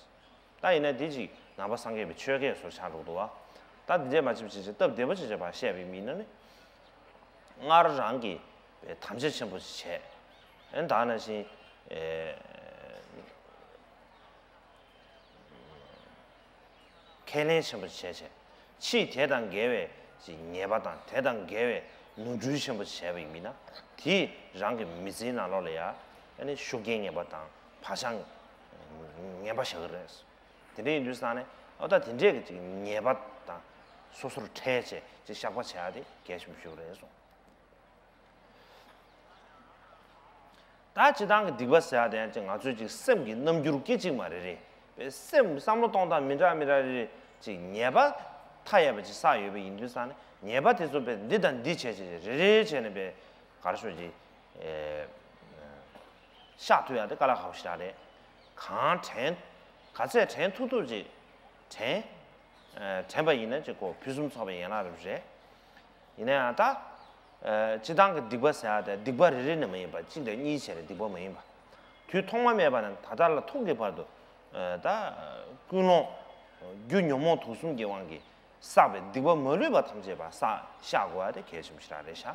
རེད། ད་ཡིན་ན་དེ་ཅིག་ནང་པ་སངས་རྒྱས་པའི་ཆོས་སྐད་སོགས་ཆགས་འགྲོ་འདུག་བ། ད་འདི་འདྲས་མ་བྱེད་པ་བྱེད་བྱེད། སྟབས་བདེ་པོ་བྱེད་བྱེད་པ་བཤད་པའི་མི་ནི། སྔར་རང་གིས་དམ་བཅའ་ཆེན་པོ་ཞིག་བྱས། ཨ་ནི་ད་ག་ནང་བཞིན། ཨེ། ཁས་ལེན་ཆེན་པོ་བྱས་བྱས། ཕྱིས་དེ་དང་འགལ་བའི་ཅིག་ཉེས་པ་དང་། དེ་དང་འགལ་བའི་ནོར་འཁྲུལ་ཆེན་པོ་བྱས་པ་ཡིན་ན། དེས་རང་གི་མི་ཚེའི་ནང་ལོགས་ལ་ཡ་ཨ་ནི་ཤུགས་རྐྱེན་ངན་པ་དང་བག་ཆགས་ངན་པ་བཞག་གི་རེད། དེ་འདྲ་ཡིན་དུས་ཙང་ནས། ཨོ། ད་དེ་འདྲས་ཀྱི་ཅིག་ཉེས་པ་དང་སོ་སོར་ཕྲལ་བྱས་ཅིག་བཤགས་པ་བྱེད་ཡག་དེ་གལ་ཆེན་པོ་ཞིག་རེད་གསུངས། ད་སྤྱིར་བཏང་གི་སྡིག་པ་ཟེར་ཡག་དེ་ཡང་ཅིག་ང་ཚོའི་ཅིག་སེམས་ཀྱི་རྣམ་འགྱུར་སྐད་ཅིག་མ་རེད་རེད། པའི་སེམས་བསམ་བློ་གཏོང་སྟངས་མི་འདྲ་མི་འདྲ་རེ་རེ་ཅིག་ཉེས་པ་མཐའ་ཡས་པ་ཅིག་བསགས་ཡོད་པ་ཡིན་དུས་ཙང་ནས། ཉེས་པ་དེ་ཚོ་པའི་འདི་དང་འདི་བྱས་བྱས་རེ་རེ་བྱས་ནས་པའི་ག་རེ་ཞུ་དགོས་རེད། ཨེ། བཤགས་ཐུབ་ཡག་དེ་དཀའ་ལས་ཁག་པོ་ཞེ་དྲག་རེད། གང་དྲན། ག་ཚད་དྲན་ཐུབ་ཐུབ་ཅིག་དྲན། ཨེ། དྲན་པ་ཡིན་ན་ཅིག་ཁོ་ཕུན་སུམ་ཚོགས་པའི་ཡན་ལག་རེད། ཡིན་ན་ཡང་ད། ཨེ། སྤྱིར་བཏང་གི་སྡིག་པ་ཟེར་ཡག་དེ་སྡིག་པ་རེ་རེ་ནས་མ་ཡིན་པ། གཅིག་དང་གཉིས་བྱས་ནས་སྡིག་པ་མ་ཡིན་པ། དུས་ཐོག་མ་མེད་པ་ནས་ད་ལྟ་ལ་ཐུག་གི་བར་དུ། ཨེ། ད་ཀུན་སློང་། རྒྱུ་ཉོན་མོངས་དུག་གསུམ་གྱི་དབང་གིས་བསགས་པའི་སྡིག་པ་མ་ལུས་པ་ཐམས་ཅད་པ་བཤགས་དགོས་ཡག་དེ་གལ་ཆེན་པོ་ཞེ་དྲག་རེད་ཤག་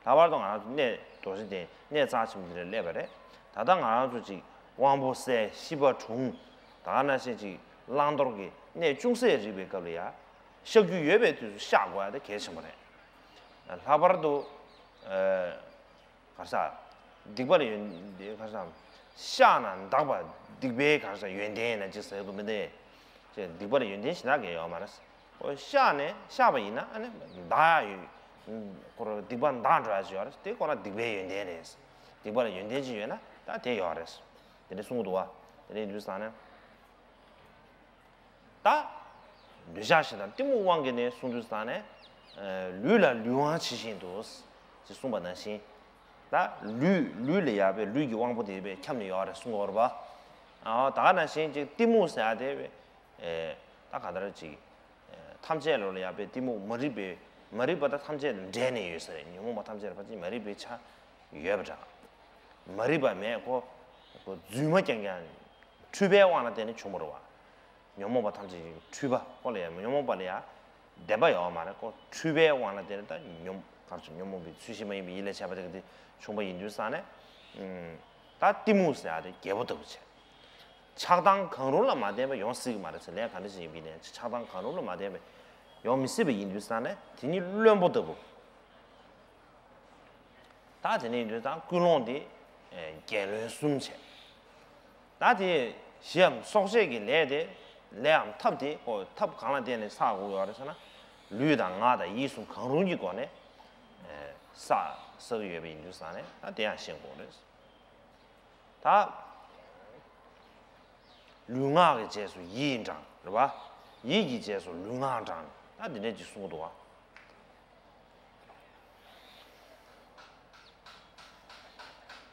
ལྷག་པར་དུ་ང་རང་ཚོ་གནས་རྡོ་རྗེ་གདན་གནས་རྩ་ཆེན་པོ་འདི་ལ་སླེབས་པ་རེད། ད་ལྟ་ང་རང་ཚོ་ཅིག་དབང་པོ་གསལ། ཤེས་པ་གྲུང་། ད་ག་ནང་བཞིན་ཅིག་བླང་དོར་གྱི་གནས་ཅུང་ཟད་རིག་པའི་སྐབས་ལ་ཡ། བཤགས་རྒྱུ་ཡོད་པའི་དུས་སུ་བཤགས་དགོས་ཡག་དེ་གལ་ཆེན་པོ་རེད། ལྷག་པར་དུ། ཨ། ག་རེ་ཟ། སྡིག་པ་ལ་ཡོན། ག་རེ་ཟ། བཤགས་ན་འདག་པ་སྡིག་པའི་ག་རེ་ཟ་ཡོན་ཏན་ཡིན་ན་ཅིག་ཟེར་གྱི་འདུག་མི་འདུག་ཅེས། སྡིག་པ་ལ་ཡོན་ཏན་གཞན་དག་གང་ཡང་ཡོད་མ་རེད། ཨོ། བཤགས་ནས་བཤགས་པ་ཡིན་ན་ཨ་ནི་འདག་ཡག་ཡོད། ཁོ་རང་སྡིག་པ་འདག་འགྲོ་ཡག་ཅིག་ཡོད་རེད། དེ་ཁོ་རང་སྡིག་པའི་ཡོན་ཏན་རེད། སྡིག་པ་ལ་ཡོན་ཏན་ཅིག་ཡོད་ན་ ད་དེ་ཡོད་རེད། དེ་འདྲ་གསུང་གི་འདུག་བ། དེ་འདྲ་ཡིན་དུས་ཙང་ནས། ད། འདོད་ཆགས་ཞེ་སྡང་གཏི་མུག་དབང་གིས་ནས་གསུང་དུས་ཙང་ནས། ཨ། ལུས་ལ་ལུས་དབང་ཇི་བཞིན་དུ། ཅེས་གསུངས་པ་ནང་བཞིན། ད་ལུས་ལུས་ལ་ཡ་བའི་ལུས་ཀྱི་དབང་པོ་དེ་བས་ཁྱབ་ནས་ཡོད་རེད་གསུང་གི་ཡོད་རེད་པ། ཨ། ད་ག་ནང་བཞིན་ཅིག་གཏི་མུག་ཟེར་ཡ་དེ་བས། ཨེ། ད་ག་འདྲ་ཅིག་ཐམས་ཅད་ལ་ཡ་བའི་གཏི་མུག་མ་རིག་པའི། མ་རིག་པ་དང་ཐམས་ཅད་འདྲེས་ནས་ཡོད་ས་རེད། ཉོན་མོངས་པ་ཐམས་ཅད་ལ་ཕལ་ཆེར་མ་རིག་པའི་ཆ་ཡོད་པ་འདྲ། མ་རིག་པ་མེད་ཁོ། ཁོ་རྫུན་མ་རྐྱང་རྐྱང་། འཁྲུལ་པའི་དབང་ལ་བརྟེན་ནས་བྱུང་བ་རེད་པ། ཉོན་མོངས་པ་ཐམས་ཅད་ཀྱི་འཁྲུལ་པ་ཁོ་ལ་ཡ། ཉོན་མོངས་པ་ལ་ཡ་བདེན་པ་ཡོད་མ་རེད། ཁོ་འཁྲུལ་པའི་དབང་ལ་བརྟེན་ནས་ད་ཉོན། གར་སོང་། ཉོན་མོངས་པའི་ཚུལ་བཞིན་མ་ཡིན་པའི་ཡིད་ལ་བྱེད་པ་དེ་ག་དེ་བྱུང་བ་ཡིན་དུས་ཙང་ནས། ཨུམ། ད་གཏི་མུག་ཟེར་ཡ་དེ་རྒྱལ་པོ་ལྟ་བུ་བྱས། ཆགས་སྡང་གང་རུང་ལ་མ་བརྟེན་པ་ཡོང་སྲིད་ཀྱི་མ་རེད་ཟེར། ལས་ག་འདྲ་ཞིག་ཡིན་པའི་ནས་ཆགས་སྡང་གང་རུང་ལ་མ་བརྟེན་པ་ཡོང་མི་སྲིད་པ་ཡིན་དུས་ཙང་ནས་དེ་ཉིད་བློན་པོ་ལྟ་བུ། ད་དེ་ནས་ཡིན་དུས་ཙང་ཀུན་སློང་དེ། ཨེ། རྒྱལ་བློན་གསུམ་བྱས། ད་དེ་གཞིའམ་སྲོག་བཅད་ཀྱི་ལས་དེ། ལས་འམ་ཐབས་དེ་ཁོ་ཐབས་གང་ལ་བརྟེན་ནས་བསགས་དགོས་ཡོད་རེད་ཟེར་ན། ལུས་དང་ངག་དང་ཡིད་གསུམ་གང་རུང་གི་སྒོ་ནས། ཨེ། བསགས་བསགས་ཀྱི་ཡོད་པ་ཡིན་དུས་ཙང་ནས་ད་དེ་ཡང་ཤེས་དགོས་རེད། ད། ལུས་ངག་གི་རྗེས་སུ་ཡིད་འབྲང་རེད་པ། ཡིད་ཀྱི་རྗེས་སུ་ལུས་ངག་འབྲང་། ད་འདི་འདྲས་ཅིག་གསུང་གི་འདུག་བ།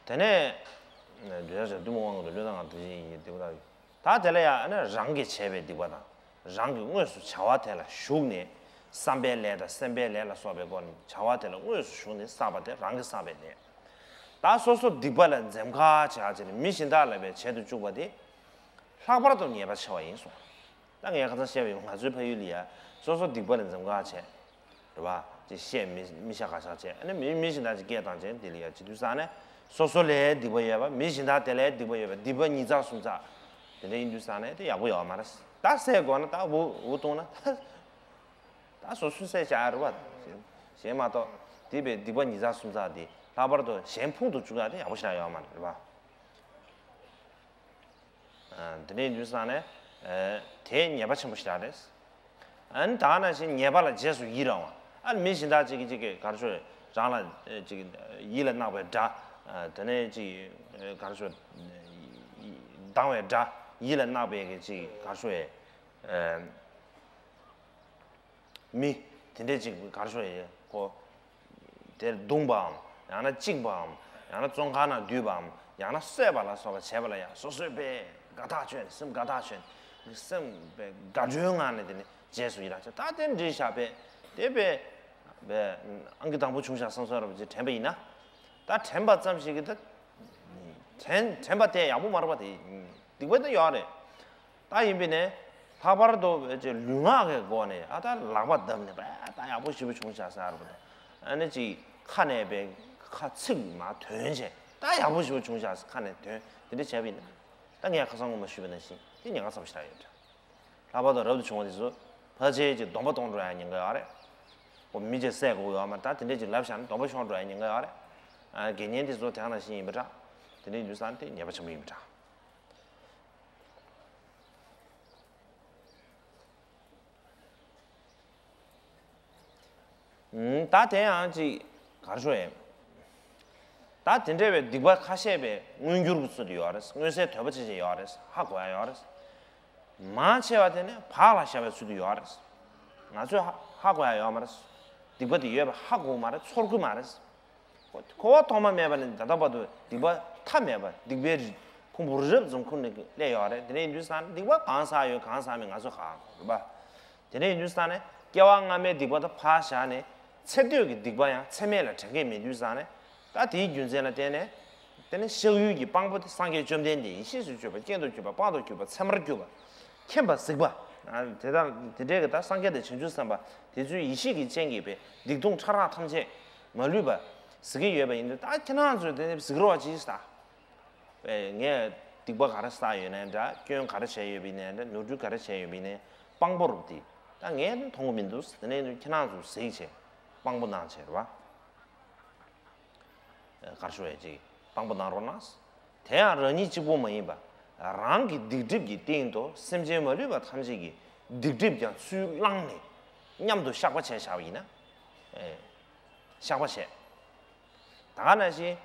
དེ་ནས། འདོད་ཆགས་ཞེ་སྡང་གཏི་མུག་དབང་གིས་ལུས་དང་ངག་དང་ཡིད་ཀྱི་སྡིག་པ་དག། ད་དེ་ལ་ཡང་ཨ་ནི་རང་གིས་བྱས་པའི་སྡིག་པ་དང་། རང་གིས་དངོས་སུ་བྱ་བ་དེ་ལ་ཞུགས་ནས། བསམ་པའི་ལས་དང་སེམས་པའི་ལས་ལ་སོགས་པའི་སྒོ་ནས་བྱ་བ་དེ་ལ་དངོས་སུ་ཞུགས་ནས་བསགས་པ་དེ་རང་གིས་བསགས་པའི་ལས། ད་སོ་སོ་སྡིག་པ་ལ་འཛེམ་ཁ་བྱེད་ཡ་བྱས་ནས་མི་གཞན་དག་ལ་བས་བྱེད་དུ་བཅུག་པ་དེ། ལྷག་པར་དུ་ཉེས་པ་ཆེ་བ་ཡིན་གསུངས། ད་ངས་ཁ་སང་བཤད་པ་ཡིན། ང་ཚོའི་ཕ་ཡུལ་ལ་ཡ་སོ་སོ་སྡིག་པ་ལ་འཛེམ་ཁ་བྱས། རེད་པ། ཅིག་བཤད་མི་མི་བཤད་ཁ་བཤད་བྱས། ཨ་ནི་མི་མི་གཞན་དག་ཅིག་སྐད་བཏང་བྱས། དེ་ལ་ཡ་བྱེད་དུས་ཙང་ནས་སོ་སོ་ལ་སྡིག་པ་ཡོད་པ། མི་གཞན་དག་དེ་ལ་སྡིག་པ་ཡོད་པ། སྡིག་པ་ཉིས་བརྩེགས་སུམ་བརྩེགས། དེ་འདྲ་ཡིན་དུས་ཙང་ནས་དེ་ཡག་པོ་ཡོད་མ་རེད། ད་བསད་དགོས་ན་ད་འུ་འུ་བཏང་ན་ད། ད་སོ་སོས་བསད་བཞག་རེད་པ། གཞན་མ་གཏོགས་དེ་བས་སྡིག་པ་ཉིས་བརྩེགས་སུམ་བརྩེགས་དེ་ལྷག་པར་དུ་གཞན་ཕུང་དུ་བཅུག་ཡ་དེ་ཡག་པོ་ཞེ་དྲག་ཡོད་མ་རེད་པ། ཨ། དེ་འདྲ་ཡིན་དུས་ཙང་ནས། ཨ། དེ་ཉེས་པ་ཆེན་པོ་ཞེ་དྲག་རེད། ཨ་ནི་ད་ག་ནང་བཞིན་ཉེས་པ་ལ་རྗེས་སུ་ཡི་རང་བ། ཨ་ནི་མི་གཞན་དག་ཅིག་གིས་ཅིག་གིས་ག་རེ་ཟེར། རང་ལ་ཅིག་ཡིད་ལ་བརྣག་པའི་དགྲ། ཨ། དེ་ནས་ཅིག་ག་རེ་ཟེར། སྡང་བའི་དགྲ། ཡིད་ལ་བརྣག་པའི་གི་ཅིག་ག་རེ་ཟེར། ཨ། མི་དེ་འདྲས་ཅིག་ག་རེ་ཟེར་ཡས་ཁོ། དེར་བརྡུངས་པའམ། ཡང་ན་བཅིངས་པའམ། ཡང་ན་བཙོན་ཁང་ནང་བསྡུས་པའམ། ཡང་ན་གསོད་པ་ལ་སོགས་པ་བྱས་པ་ལ་ཡང་སོ་སོས་དཔེ་དགའ་ཐག་ཆོད་ནས། སེམས་དགའ་ཐག་ཆོད་ནས། སེམས་དཔེ་དགའ་སྤྲོའི་ངང་ནས་དེ་ནི་རྗེས་སུ་ཡི་རང་བྱས། ད་དེ་འདྲའི་བཞག་པས་དེ་དཔེ་དཔེ་ཨང་ཀི་དང་པོ་བྱུང་ཤག་བསམ་བསམ་རབ་ཅིག་དྲན་པ་ཡིན་ན། ད་དྲན་པ་ཙམ་ཞིག་གིས་ད་དྲན་དྲན་པ་དེ་ཡག་པོ་མ་རེད་པ། དེ་སྡིག་པ་དེ་ཡོད་རེད། ད་ཡིན་པས་ནས་ལྷག་པར་དུ་ཅིག་ལུས་ངག་གི་སྒོ་ནས། ཨ། ད་ལག་པ་བརྡབས་ནས་པ། ད་ཡག་པོ་ཞེ་པོ་བྱུང་ཤག་ཟེར་བ་དང་། ཨ་ནི་ཅིག་ཁ་ནས་པའི་ཁ་ཚིག་མར་ཐོན་བྱས། ད་ཡག་པོ་ཞེ་པོ་བྱུང་ཤག་ཟེར་ཁ་ནས་ཐོན། དེ་འདྲ་བྱས་པ་ཡིན་ན། ད་ངས་ཁ་སང་སྔོན་མ་ཞུས་པ་ནང་བཞིན་དེ་ཉེན་ཁ་ཚ་པོ་ཞེ་དྲག་ཡོད་འདྲ། ལྷག་པར་དུ་རབ་ཏུ་བྱུང་བ་དེ་ཚོ་ཕལ་ཆེར་ཅིག་སྡོམ་པ་གཏོང་འགྲོ་ཡ་ཉེན་ཁ་ཡོད་རེད། ཁོ་མི་ཅིག་བསད་དགོས་ཡོད་མ་རེད། ད་དེ་འདྲས་ཅིག་ལབ་བཞག་ན་སྡོམ་པ་ཤོར་འགྲོ་ཡ་ཉེན་ཁ་ཡོད་རེད། ཨ། དགེ་བསྙེན་དེ་ཚོ་དེ་ག་ནང་བཞིན་ཡིན་པ་འདྲ། དེ་འདྲ་ཡིན་དུས་ཙང་དེ་ཉེས་པ་ཆེན་པོ་ཡིན་པ་འདྲ། ཨུམ། ད་དེ་ཡང་ཅིག་ག་རེ་ཞུ་ཡིན། ད་དེ་འདྲ་བའི་སྡིག་པ་ཁ་ཤས་པའི་མངོན་གྱུར་གྱི་ཚུལ་དུ་ཡོད་རེད། མངོན་གསལ་དོད་པོ་ཆེ་ཆེ་ཡོད་རེད། ཧ་གོ་ཡ་ཡོད་རེད། མང་ཆེ་བ་དེ་ནི་བག་ལ་ཞ་བའི་ཚུལ་དུ་ཡོད་རེད། ང་ཚོས་ཧ་ཧ་གོ་ཡ་ཡོད་མ་རེད། སྡིག་པ་དེ་ཡོད་པ་ཧ་གོ་མ་རེད། ཚོར་གི་མ་རེད། གོ་བ་ཐོག་མ་མེད་པ་ནས་ད་ལྟ་བར་དུ་སྡིག་པ་མཐའ་མེད་པ། སྡིག་པའི་རི་ཁུང་བུ་རབ་ཙམ་ཁུར་ནས་སླེབས་ཡོད་རེད། དེ་འདྲ་ཡིན་དུས་ཙང་ནས་སྡིག་པ་གང་བསགས་ཡོད་གང་བསགས་མེད་ང་ཚོས་ཧ་གོ་རེད་པ། དེ་འདྲ་ཡིན་དུས་ཙང་ནས་སྐྱེ་བ་སྔ་མའི་སྡིག་པ་དེ་ཕར་བཞག་ནས། ཚེ་སྟོད་ཀྱི་སྡིག་པ་ཡང་ཚེ་སྨད་ལ་དྲན་གྱི་མེད་དུས་ཙང་ནས། ད་དེའི་རྒྱུ་མཚན་ལ་བརྟེན་ནས། དེ་ནི་གཤགས་ཡུལ་གྱི་དཔང་པོ་དེ་སངས་རྒྱས་བཅོམ་ལྡན་འདས་ཡེ་ཤེས་སུ་གྱུར་པ། རྐྱེན་དུ་གྱུར་པ། དཔང་དུ་གྱུར་པ། ཚད་མར་གྱུར་པ། མཁྱེན་པ་གཟིགས་པ། ཨ། དེ་དག་དེ་འདྲའི་གི་ད་སངས་རྒྱས་དང་བྱང་ཆུབ་སེམས་དཔའ་དེ་ཚོའི་ཡེ་ཤེས་ཀྱི་སྤྱན་གྱིས་པའི་སྡིག་ལྟུང་ཕྲ་རགས་ཐམས་ཅད་མ་ལུས་པ་གཟིགས་ཀྱི་ཡོད་པ་ཡིན་དུས། ད་ཁྱེད་རང་ཚོས་དེ་ནི་གཟིགས་རོགས་གྱིས་ད། ངས་སྡིག་པ་ག་རེ་བསགས་ཡོད་ནའི་འདྲ། སྐྱོན་ག་རེ་བྱས་ཡོད་པ་ཡིན་ནའི་འདྲ། ནོར་འཁྲུལ་ག་རེ་བྱས་ཡོད་པ་ཡིན་ནའི། དཔང་པོ་རུ་དེ་ད་ངས་མཐོང་གི་མི་འདུག། དེ་ནས་ཁྱེད་རང་ཚོ་གཟིགས་བྱས། དཔང་པོ་གནང་བྱས་རེད་པ། ག་རེ་ཞུ་ཡ་ཅིག་དཔང་པོ་གནང་རོགས་གནང་། དེ་ཡང་རང་ཉིད་གཅིག་པུ་མ་ཡིན་པ། རང་གི་སྡིག་སྒྲིབ་ཀྱི་སྟེང་དུ་སེམས་ཅན་མ་ལུས་པ་ཐམས་ཅད་ཀྱི་སྡིག་སྒྲིབ་ཀྱང་ཚུར་བླངས་ནས་མཉམ་དུ་བཤགས་པ་བྱས་བཞག་པ་ཡིན་ན། ཨེ། བཤགས་པ་བྱས། ད་ག་ནང་བཞིན།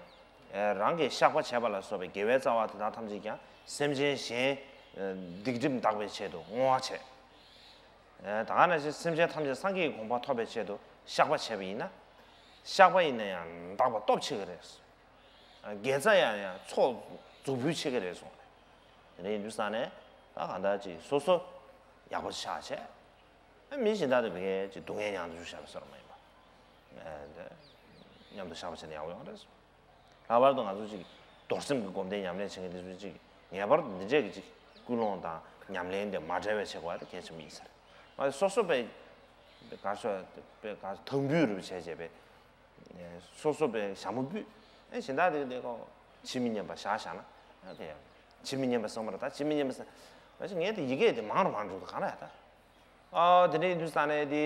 རང་གིས་བཤགས་པ་བྱས་པ་ལ་སོགས་པའི་དགེ་བའི་རྩ་བ་དེ་དག་ཐམས་ཅད་ཀྱང་སེམས་ཅན་གཞན་སྡིག་སྒྲིབ་འདག་པའི་ཆེད་དུ་བསྔོ་བ་བྱས། ད་ག་ནང་བཞིན་སེམས་ཅན་ཐམས་ཅད་སངས་རྒྱས་ཀྱི་གོ་འཕང་ཐོབ་པའི་ཆེད་དུ་བཤགས་པ་བྱས་པ་ཡིན་ན། བཤགས་པ་ཡིན་ན་ཡང་འདག་པ་སྟོབས་ཆེ་གི་རེད། དགེ་རྩ་ཡང་ཡང་ཚོགས་རྫོགས་འབུལ་ཆེ་གི་རེད་གསུངས། དེ་འདྲ་ཡིན་དུས་ཙང་ནས་ད་གང་ལྟར་ཅིག་སོ་སོ་ཡག་པོ་བཤགས་བྱས། མི་གཞན་དག་དེ་བས་ཅིག་སྡུག་བསྔལ་མྱང་དུ་བཤགས་པའི་བཟོ་འདྲ་མ་ཡིན་པ། མཉམ་དུ་བཤགས་པ་བྱས་ན་ཡག་པོ་ཡོང་རེད། ལྷག་པར་དུ་ང་ཚོ་ཅིག་རྡོར་སེམས་ཀྱི་སྒོམ་བཟླས་ཉམས་ལེན་བྱེད་མཁན་དེ་ཚོས་ཅིག་ངེས་པར་དུ་འདི་འདྲས་ཀྱི་ཅིག་ཀུན་སློང་དང་ཉམས་ལེན་དེ་མ་བྲལ་བའི་ཆེད་དུ་དེ་གལ་ཆེན་པོ་ཡིན་ས་རེད། ང་ཚོ་སོ་སོ་པའི་ག་ཚོད་པའི་ག་ཚོད་དམ་འབུལ་རུ་བྱས་བྱས་པའི་སོ་སོ་པའི་ཞྭ་མོ་སྤུད། ཨེ་གཞན་དག་དེ་དེ་ཁོ་ཇི་མི་སྙམ་པ་བཞག་བཞག་ན་ཨ་དེ་ཡང་ཇི་མི་སྙམ་པ་བསམ་པ་རེད། ད་ཇི་མི་སྙམ་པ་བསམ་ང་ཚོ་ངས་དེ་ཡི་གེ་དེ་མང་རུ་མང་རུ་གང་ལ་ཡ་ད། ཨ་དེ་འདྲ་ཡིན་དུས་ཙང་ནས་དེ་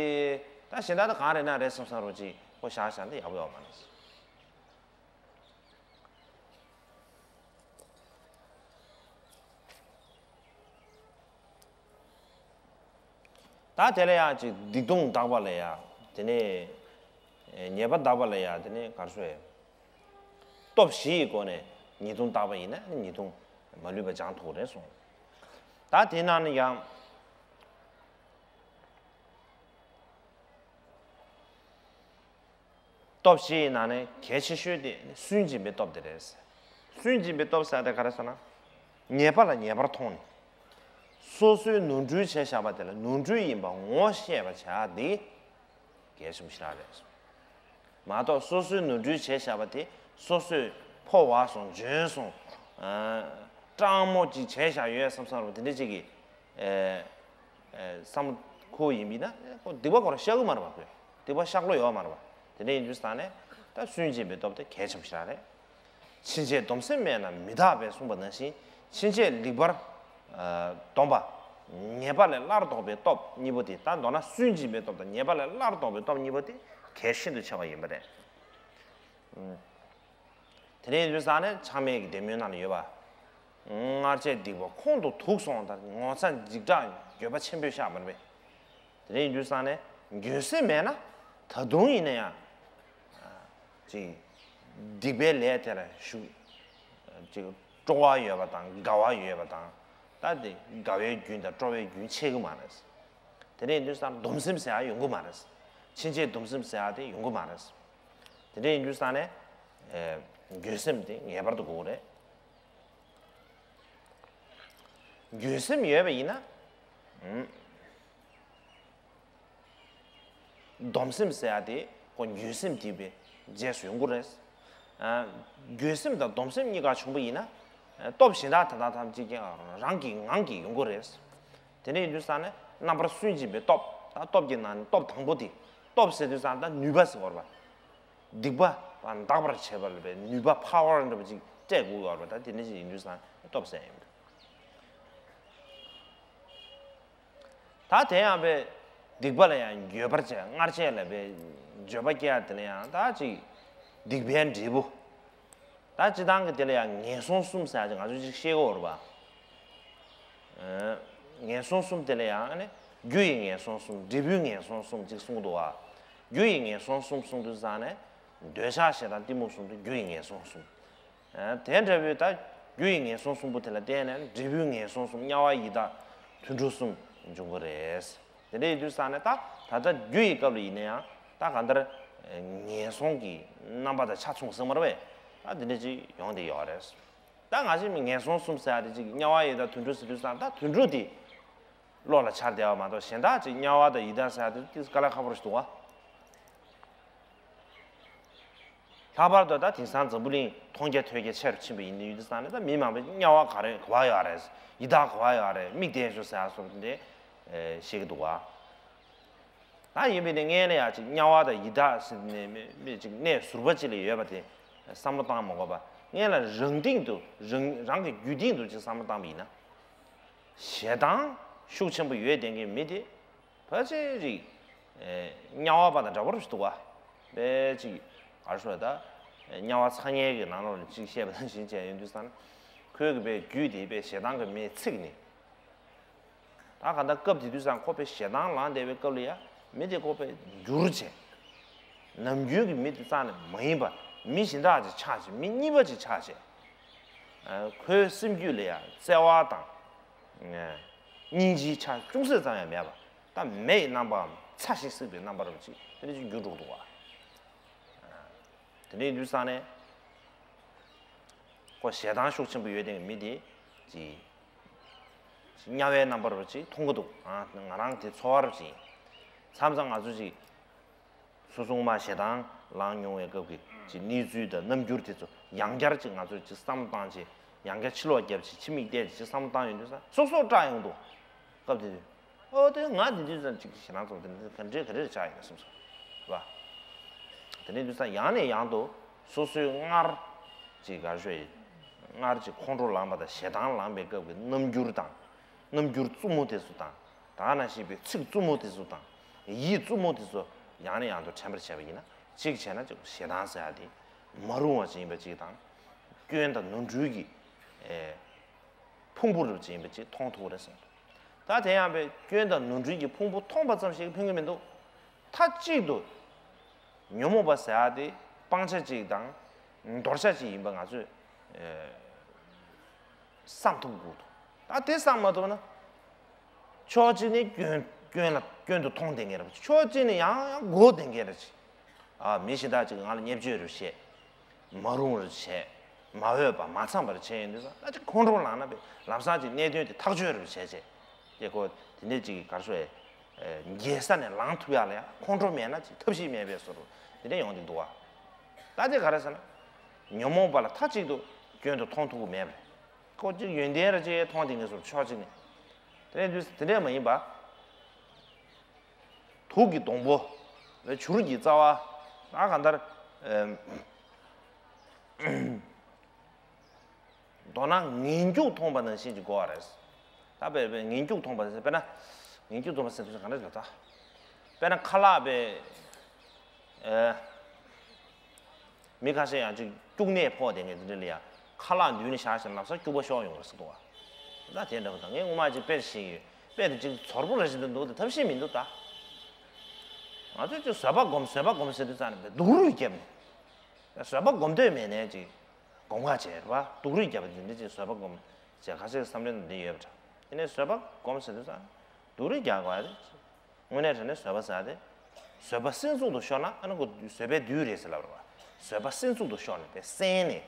ད་གཞན་དག་ད་གང་རེད་ན་རེད་བསམ་བསམ་རོགས་ཅིག་ཁོ་བཞག་བཞག་འདི་ཡག་པོ་ཡོད་མ་རེད། ད་དེ་ལ་ཡང་ཅིག་སྡིག་ལྟུང་འདག་པ་ལ་ཡ། དེ་ནས་ཉེས་པ་འདག་པ་ལ་ཡ། དེ་ནས་གར་སོ་ཡ། སྟོབས་བཞི་ཡི་སྒོ་ནས་ཉེས་ལྟུང་འདག་པ་ཡིན་ན་ཉེས་ལྟུང་མ་ལུས་པ་སྦྱང་ཐུབ་རེད་གསུངས། ད་དེ་ནང་ནས་ཡང་། སྟོབས་བཞི་ཡི་ནང་ནས་གལ་ཆེ་ཤོས་དེ་སུན་འབྱིན་པའི་སྟོབས་དེ་རེད། སུན་འབྱིན་པའི་སྟོབས་ཟེར་དེ་ག་རེ་ཟེར་ན། ཉེས་པ་ལ་ཉེས་པར་མཐོང་ནས། སོ་སོའི་ནོར་འཁྲུལ་བྱས་བཞག་པ་དེ་ལ་ནོར་འཁྲུལ་ཡིན་པ་ངོ་ཤེས་པ་བྱ་དེ་གལ་ཆེན་པོ་ཞེ་དྲག་རེད། མ་གཏོགས་སོ་སོའི་ནོར་འཁྲུལ་བྱས་བཞག་པ་དེ་སོ་སོས་ཕོ་བ་སོང་འཇོན་སོང་། སྤྲང་མོ་ཅིག་བྱས་བཞག་ཡོད་བསམ་བསམ་རུང་དེ་འདྲ་ཅིག་གིས། བསམ་ཁོ་ཡིན་པས་ན་ཁོ་སྡིག་པ་ཁོ་རང་བཤགས་ཀྱི་མ་རེད་པ། ཁོས་སྡིག་པ་བཤགས་བློ་ཡོད་མ་རེད་པ། དེ་འདྲ་ཡིན་དུས་ཙང་ནས་ད་སུན་འབྱིན་པའི་སྟོབས་དེ་གལ་ཆེན་པོ་ཞིག་རེད། ཕྱིན་ཆད་སྡོམ་སེམས་མེད་ན་མི་དག་པས་གསུངས་པ་ནང་བཞིན་ཕྱིན་ཆད་ལེགས་པར་སྡོམ་པ། ཉེས་པ་ལས་སླར་ལྡོག་པའི་སྟོབས་གཉིས་པོ་དེ་ད་མདོར་ན་སུན་འབྱིན་པའི་སྟོབས་དང་ཉེས་པ་ལས་སླར་ལྡོག་པའི་སྟོབས་གཉིས་པོ་དེ་གལ་ཤིན་ཏུ་ཆེ་བ་ཡིན་པ་རེད། དེ་ནས་ཡིན་དུས་ཙང་ནས་ཆགས་མེད་ཀྱི་བདེ་སྨོན་ནང་ལ་ཡོད་པ། སྔར་བྱས་སྡིག་པ་ཁོང་དུ་དུག་སོང་ལྟར་ངོ་ཚ་འཇིགས་སྐྲག་འགྱོད་པ་ཆེན་པོས་བཤགས་པ་རེད། དེ་ནས་ཡིན་དུས་ཙང་ནས་འགྱོད་སེམས་མེད་ན་ད་དུང་ཡིན་ན་ཡང་། ཅིག་སྡིག་པའི་ལས་དེ་ལ་ཞུགས། ཅིག་སྤྲོ་བ་ཡོད་པ་དང་དགའ་བ་ཡོད་པ་དང་། ད་དེ་དགའ་བའི་རྒྱུན་དང་སྤྲོ་བའི་རྒྱུན་ཆད་ཀྱི་མ་རེད། དེ་ནས་ཡིན་དུས་ཙང་སྡོམ་སེམས་ཟེར་ཡ་ཡོང་གི་མ་རེད། ཕྱིན་ཆད་སྡོམ་སེམས་ཟེར་ཡ་དེ་ཡོང་གི་མ་རེད། དེ་འདྲ་ཡིན་དུས་ཙང་ནས། འགྱོད་སེམས་དེ་ངེས་པར་དུ་དགོས་རེད། འགྱོད་སེམས་ཡོད་པ་ཡིན་ན། སྡོམ་སེམས་ཟེར་ཡ་དེ་ཁོ་འགྱོད་སེམས་དེ་བའི་རྗེས་སུ་ཡོང་གི་རེད། འགྱོད་སེམས་དང་སྡོམ་སེམས་གཉིས་ཀ་བྱུང་པ་ཡིན་ན། སྟོབས་གཞན་དག་དེ་དག་ཐམས་ཅད་ཀྱང་རང་གི་ངང་གིས་ཡོང་གི་རེད། དེ་འདྲ་ཡིན་དུས་ཙང་ནས་རྣམ་པར་སུན་འབྱིན་པའི་སྟོབས་དང་སྟོབས་ཀྱི་ནང་ནས་སྟོབས་དང་པོ་དེ་སྟོབས་ཟེར་དུས་ཙང་ད་ནུས་པ་ཟེར་བ་རེད་པ། སྡིག་པ་འདག་པར་བྱེད་པ་ལ་བའི་ནུས་པ་power འདྲ་པོ་ཅིག་སྤྲད་དགོས་ཡོད་རེད་པ། ད་དེ་འདྲ་ཞིག་ཡིན་དུས་ཙང་སྟོབས་ཟེར་ཡིན། ད་དེ་ཡང་པའི་སྡིག་པ་ལ་ཡང་འགྱོད་པར་བྱེད། སྔར་བྱས་ལ་པའི་འགྱོད་པ་སྐྱེ་ཡ་དེ་ལ་ཡང་ད་ཅིག་སྡིག་པའི་འབྲས་བུ། ད་སྤྱི་བཏང་གི་དེ་ལ་ཡང་ངན་སོང་གསུམ་ཟེར་ཡ་ཅིག་ང་ཚོ་ཅིག་ཤེས་ཀྱི་ཡོད་རེད་པ། ངན་སོང་གསུམ་དེ་ལ་ཡང་ཨ་ནི་རྒྱུ་ཡི་ངན་སོང་གསུམ་འབྲས་བུའི་ངན་སོང་གསུམ་ཅིག་གསུངས་འདུག་བ། རྒྱུ་ཡི་ངན་སོང་གསུམ་གསུངས་དུས་ཙང་ནས་འདོད་ཆགས་ཞེ་སྡང་གཏི་མུག་གསུམ་དེ་རྒྱུ་ཡི་ངན་སོང་གསུམ། དེ་འདྲ་བོའི་ད་རྒྱུ་ཡི་ངན་སོང་གསུམ་པོ་དེ་ལ་བརྟེན་ནས་འབྲས་བུའི་ངན་སོང་གསུམ་དམྱལ་བ་ཡི་དྭགས་དུད་འགྲོ་གསུམ་འབྱུང་གི་རེད། དེ་འདྲ་ཡིན་དུས་ཙང་ནས་ད་ད་ལྟ་རྒྱུ་ཡི་སྐབས་ལ་ཡིན་ན་ཡང་ད་གང་ལྟར་ངན་སོང་གི་རྣམ་པ་དང་ཆ་མཚུངས་ཟེར་མ་རེད་པས། ད་དེ་འདྲ་ཅིག་ཡོང་བསྡད་ཡོད་རེད། ད་ང་ཚོས་ངན་སོང་གསུམ་ཟེར་ཡ་དེ་ཅིག་དམྱལ་བ་ཡི་དྭགས་དུད་འགྲོ་ཟེར་དུས་ཙང་ད་དུད་འགྲོ་དེ་བློ་ལ་འཆར་བསྡད་པ་མ་གཏོགས་གཞན་དག་ཅིག་དམྱལ་བ་དང་ཡི་དྭགས་ཟེར་ཡ་དེ་ཏིས་དཀའ་ལས་ཁག་པོ་རེད་འདུག་བ། ལྷག་པར་དུ་ད་དེང་སང་འཛམ་བུ་གླིང་མཐོང་རྒྱ་ཐོས་རྒྱ་ཆེ་རུ་ཕྱིན་པ་ཡིན་དུས་ཙང་ནས་ད་མི་མང་པོས་དམྱལ་བ་ག་རེ་ག་པར་ཡོད་རེད། ཡི་དྭགས་ག་པར་ཡོད་རེད། མིག་བསྟན་ཤོག་ཟེར་ཡ་སོགས་དེ་འདྲ་བཤད་ཀྱི་འདུག་བ། ད་ཡིན་པས་ནི་སྔོན་ལ་ཡ་ཅིག་དམྱལ་བ་དང་ཡི་དྭགས་ཟེར་ནས་མི་མི་ཅིག་གནས་ཟུར་པ་ཅིག་ལ་ཡོད་པ་དེ་བསམ་བློ་བཏང་མ་དགོས་པ་སྔོན་ལ་རང་སྟེང་དུ་རང་རང་གི་རྒྱུད་སྟེང་དུ་ཅིག་བསམ་བློ་བཏང་པ་ཡིན་ན། ཞེ་སྡང་ཤུགས་ཆེན་པོ་ཡོད་བསྡད་མཁན་མི་དེ་ཕལ་ཆེར་ཅིག་དམྱལ་བ་པ་དང་འདྲ་པོ་རེད་འདུག་བ། དཔེ་ཅིག་ག་རེ་ཞུ་ད། དམྱལ་བ་ཚ་དམྱལ་གྱི་ནང་ལོགས་ལ་ཅིག་བཤད་པ་ནང་བཞིན་བྱས་ཡོང་དུས་ཙང་ཁོའི་གི་དཔེ་རྒྱུད་དེ་དཔེ་ཞེ་སྡང་གི་མེས་ཚིག་ནས། ད་ག་ད་སྐབས་དེ་དུས་ཙང་ཁོ་པའི་ཞེ་སྡང་ལངས་བསྡད་པའི་སྐབས་ལ་ཡ་མི་དེ་ཁོ་པའི་འགྱུར་བྱས། ནམ་རྒྱུན་གྱི་མི་དེ་རྩ་ནས་མ་ཡིན་པ་ མི་གཞན་དག་ཅིག་ཆགས་བྱས། མི་གཉིས་པ་ཅིག་ཆགས་བྱས། ཨ། ཁོའི་སེམས་རྒྱུད་ལ་ཡང་བརྩེ་བ་དང་། ཨ། སྙིང་རྗེའི་ཆ་ཅུང་ཟད་ཙམ་ཡང་མེད་པ། ད་མེ་ཡི་རྣམ་པའམ་ཚ་ཞིང་བསྲེགས་པའི་རྣམ་པ་རབ་ཅིག་དེ་འདྲ་ཅིག་འགྱུར་འགྲོ་གི་འདུག་བ། དེ་འདྲ་ཡིན་དུས་ཙང་ནས། ཁོ་ཞེ་སྡང་ཤུགས་ཆེན་པོ་ཡོད་དེ་མི་དེ་ཅིག་དམྱལ་བའི་རྣམ་པ་རབ་ཅིག་མཐོང་གི་འདུག། ཨ། ང་རང་དེ་ཚོར་བ་རབ་ཅིག་ཡིན། མཚམས་མཚམས་ང་ཚོ་ཅིག་སོ་སོ་མ་ཞེ་སྡང་ལངས་མྱོང་བའི་སྐབས་ཀྱི་ཅིག་གནས་ཚུལ་དང་རྣམ་འགྱུར་དེ་ཚོ་ཡང་བསྐྱར་ཅིག་ང་ཚོས་ཅིག་བསམ་བློ་བཏང་བྱས། ཡང་བསྐྱར་ཕྱི་ལོགས་བརྒྱབ་བྱས། ཕྱི་མིག་བལྟས་བྱས་ཅིག་བསམ་བློ་བཏང་ཡོང་དུས་ཙང་སོ་སོར་སྐྲག་ཡོང་འདུག། སྐབས་དེ་དུས། ཨོ་དེ་ང་དེ་དུས་ཙང་ཅིག་ཞེ་སྡང་ཚོར་དེ་འདྲ་ག་འདྲས་ག་འདྲས་ཆགས་ཡོད་ན་བསམ་སོང་། རེད་པ། དེ་ནས་དུས་ཙང་ཡང་ནས་ཡང་དུ་སོ་སོའི་སྔར་ཅིག་ག་རེ་ཞུ་ཡི། སྔར་ཅིག་ཁོང་ཁྲོ་ལངས་པ་དང་ཞེ་སྡང་ལངས་པའི་སྐབས་ཀྱི་རྣམ་འགྱུར་དང་། རྣམ་འགྱུར་རྩུབ་མོ་དེ་ཚོ་དང་། ད་ག་ནང་བཞིན་པའི་ཚིག་རྩུབ་མོ་དེ་ཚོ་དང་། ཡིད་རྩུབ་མོ་དེ་ཚོ་ཡང་ནས་ཡང་དུ་དྲན་པར་བྱས་པ་ཡིན་ན། གཅིག་བྱས་ན་ཅིག་ཞེ་སྡང་ཟེར་ཡ་དེ་མ་རུང་བ་ཅིག་ཡིན་པ་ཅིག་དང་། སྐྱོན་དང་ནོར་འཁྲུལ་གྱི། ཨེ། ཕུང་པོ་རབ་ཅིག་ཡིན་པ་ཅིག་མཐོང་ཐུབ་ཀྱི་རེད་གསུངས་འདུག། ད་དེ་ཡང་པའི་སྐྱོན་དང་ནོར་འཁྲུལ་གྱི་ཕུང་པོ་མཐོང་པ་ཙམ་ཞིག་ཕན་གྱི་མི་འདུག། མཐའ་གཅིག་ཏུ་ཉོན་མོངས་པ་ཟེར་ཡ་དེ་སྤང་བྱ་ཅིག་དང་འདོར་བྱ་ཅིག་ཡིན་པ་ང་ཚོས། ཨེ། བསམ་ཐུབ་དགོས་འདུག། ད་དེ་བསམ་མ་ཐུབ་ན། ཕྱོགས་གཅིག་ནས་སྐྱོན་སྐྱོན་ལ་སྐྱོན་དུ་མཐོང་བསྡད་མཁན་རེད་པ། ཕྱོགས་གཅིག་ནས་ཡང་ཡང་མགོ་བསྡད་མཁན་རེད་ཅིག། ཨ། མི་གཞན་དག་ཅིག་ང་ལ་བརྙས་བཅོས་རེ་བྱས། མ་རུང་རེ་བྱས། མ་འོས་པ་མ་ཚང་བ་རེ་བྱས་ཡོང་དུས་ཙང་། ད་ཅིག་ཁོང་ཁྲོ་ལངས་ན་པས་ལམ་སང་ཅིག་གནད་དོན་དེ་ཐག་གཅོད་རེ་བྱས་བྱས། ཀྱེ་ཁོ་དེ་འདྲས་ཅིག་ག་རེ་ཞུ་ཡ། འགྱེལ་ས་ནས་ལངས་ཐུབ་ཡ་ལ་ཡང་ཁོང་ཁྲོ་མེད་ན་ཅིག་ཐབས་ཤེས་མེད་པའི་བཟོ་འདྲ་དེ་འདྲས་ཡོང་གི་འདུག་བ། ད་དེ་ག་རེ་ཟེར་ན། ཉོན་མོངས་པ་ལ་མཐའ་གཅིག་ཏུ་སྐྱོན་དུ་མཐོང་ཐུབ་ཀྱི་མེད་པ་རེད། ཁོ་ཅིག་ཡོན་ཏན་རེ་ཅིག་མཐོང་བསྡད་མཁན་བཟོ་འདྲ། ཕྱོགས་གཅིག་ནས། དེ་འདྲས་དུས་དེ་འདྲས་མ་ཡིན་པ། དུག་གི་སྡོང་པོ། བྱུར་གྱི་རྩ་བ། ད་གང་ལྟར། ཨེམ། མདོར་ན་ངན་སྐྱུགས་མཐོང་བ་ནང་བཞིན་གྱི་གོ་བ་རེད། ད་དཔེ་དཔེ་ངན་སྐྱུགས་མཐོང་བ་ཟེར། དཔེར་ན། ངན་སྐྱུགས་མཐོང་བ་ཟེར་དུས་གང་འདྲ་ཞིག་ལ་ད། དཔེར་ན་ཁ་ལག་དཔེ། ཨེ། མི་ཁ་ཤས་ཡང་ཅིག་སྐྱུག་ནད་ཕོག་བསྡད་མཁན་དེ་འདྲ་ལ་ཡ། ཁ་ལག་མདུན་ནས་བཞག་བཞག་ལམ་སང་སྐྱུག་པ་ཤོར་ཡོང་གི་རེད་ཟེར་འདུག་བ། ད་དེ་འདྲ་པོ་དང་། ངས་སྔོན་མ་ཅིག་དཔེ་ཞིག་ཡོད། དཔེ་དེ་ཅིག་ཚོར་པོ་རེ་ཞིག་འདུག། འདུག་སྟེ་ཐབས་ཤེས་མི་འདུག་ད། ང་ཚོས་ཅིག་བཟོད་པ་སྒོམ། བཟོད་པ་སྒོམ་ཟེར་དུས་ཙང་ནས་སྡུག་རུས་བརྒྱབ་ནས། བཟོད་པ་སྒོམ་འདོད་མེད་ནས་ཅིག་སྒོམ་ཁ་བྱས་རེད་པ། སྡུག་རུས་བརྒྱབ་པ་དེ་འདྲ་ཅིག་བཟོད་པ་སྒོམ་ཟེར། ཁ་ཤས་ཀྱི་བསམ་བློའི་ནང་འདི་ཡོད་པ་འདྲ། དེ་ནས་བཟོད་པ་སྒོམ་ཟེར་དུས་ཙང་ནས་སྡུག་རུས་རྒྱག་དགོས་ཡ་རེད། དངོས་གནས་དྲང་གནས་བཟོད་པ་ཟེར་ཡ་དེ། བཟོད་པ་སྲན་ཚུགས་དུ་ཤོར་ན། ཨ་ནི་ཁོ་བཟོད་པའི་བདུད་རེད་ཟེར་ལབ་རེད་བ། བཟོད་པ་སྲན་ཚུགས་དུ་ཤོར་ནས་དཔེ་སྲན་ནས།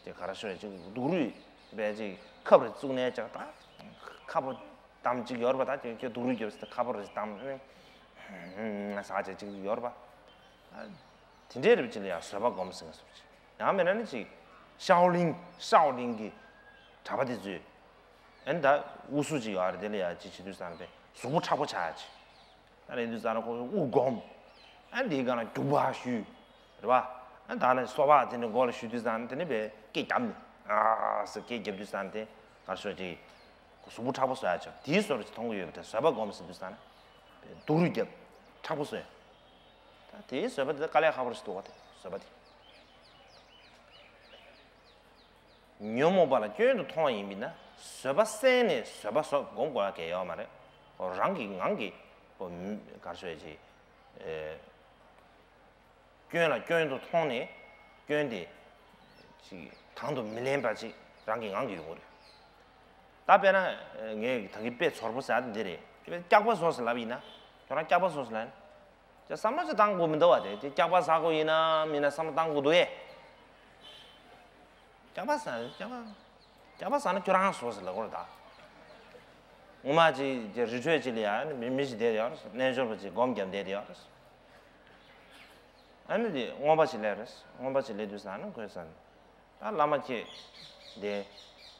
དེ་ག་རེ་ཞུ་ཡ། ཅིག་སྡུག་རུས་དཔེ་ཅིག་ཁབ་རེ་བཙུགས་ནས་ཅིག་ད་ཁ་པོ་བསྡམས་ཅིག་ཡོད་རེད་པ། ད་ཅིག་ཁྱོད་སྡུག་རུས་རྒྱབ་ཟེར་ཏེ་ཁ་པོ་རེ་བསྡམས་ནས་ཟ་བྱས་ཅིག་ཡོད་རེད་པ། དེ་འདྲའི་རིགས་ཅིག་ལ་ཡང་བཟོད་པ་སྒོམ་ཟེར་མཁན་ཟེར་བ་ཅིག། ཡང་མིན་ན་ནི་ཅིག་ཤའོ་ལིང་། ཤའོ་ལིང་གི་གྲྭ་པ་དེ་ཚོས། ཨ་ནི་ད་དབུ་སུ་ཅིག་ཡོད་རེད། དེ་ལ་ཡ་ཅིག་བྱེད་དུས་ཙང་ནས་དཔེ་གཟུགས་པོ་མཁྲེགས་པོ་ཆགས་ཡ་ཅིག། ད་ལས་དུས་ཙང་ནས་ཁོ་དབུ་སྒོམ། ཨ་ནི་དེའི་སྒང་ལ་རྒྱུག་པ་གཞུས། རེད་པ། ཨ་ནི་ད་ནི་སོ་ཕག་དེ་འདྲ་མགོ་ལ་གཞུས་དུས་ཙང་ནས་དེ་ནི་དཔེ་སྐད་བརྒྱབ་ནས། ཨ་ཟེར་སྐད་བརྒྱབ་དུས་ཙང་ནས་དེ་ག་རེ་ཞུ་ཅིག། གཟུགས་པོ་མཁྲེགས་པོ་བཟོ་ཡ་ཅིག། དེའི་བཟོ་འདྲ་ཅིག་མཐོང་གི་ཡོད་པ་དེ། བཟོད་པ་སྒོམ་ཟེར་དུས་ཙང་ནས་དཔེ་སྡུག་རུས་བརྒྱབ། མཁྲེགས་པོ་བཟོས། ད་དེའི་བཟོད་པ་དེ་དཀའ་ལས་ཁག་པོ་ཞིག་འདུག་ག། དེ་བཟོད་པ་དེ། ཉོན་མོངས་པ་ལ་སྐྱོན་དུ་མཐོང་བ་ཡིན་པས་ན། བཟོད་པ་སྲན་ནས་བཟོད་པ་སོགས་སྒོམ་དགོས་ཡ་གལ་ཡོད་མ་རེད། རང་གི་ངང་གིས་ཁོ་ག་རེ་ཞུ་ཡ་ཅིག། ཨེ། སྐྱོན་ལ་སྐྱོན་དུ་མཐོང་ནས་སྐྱོན་དེ་ཅིག་དང་དུ་མི་ལེན་པ་ཅིག་རང་གི་ངང་གིས་ཡོང་གི་རེད། ད་དཔེར་ན་ངས་ད་གིན་དཔེ་ཚོར་པོ་ཟེར་ཡ་དེ་འདི་རེད། དཔེ་སྐྱག་པ་ཟོས་ཟེར་ལབ་ཡིན་ན། ཁྱོད་རང་སྐྱག་པ་ཟོས་ཟེར་ལབ་ཡིན་ན། ཅིག་བསམ་བློ་ཅིག་བཏང་དགོས་མི་འདུག་བ། དེ་ཅིག་སྐྱག་པ་ཟ་དགོས་ཡིན་ན་མིན་ན་བསམ་བློ་བཏང་དགོས་འདུག་ཨེ། སྐྱག་པ་ཟ། སྐྱག་པ། སྐྱག་པ་ཟ་ན་ཁྱོད་རང་ཟོས་ཟེར་ལབ་དགོས་རེད་ད། ངོ་མ་ཅིག་ཅིག་རི་ཁྲོད་ཅིག་ལ་ཡ་མི་མི་ཞིག་བསྡད་ཡོད་རེད། རྣལ་འབྱོར་པ་ཅིག་སྒོམ་བརྒྱབ་བསྡད་ཡོད་རེད། ཨ་ནི་དེ་རྔོན་པ་ཅིག་སླེབས་རེད། རྔོན་པ་ཅིག་སླེབས་དུས་ཙང་ནས་ཁོས་ཟེར། ད་བླ་མ་ཁྱེད་འདི་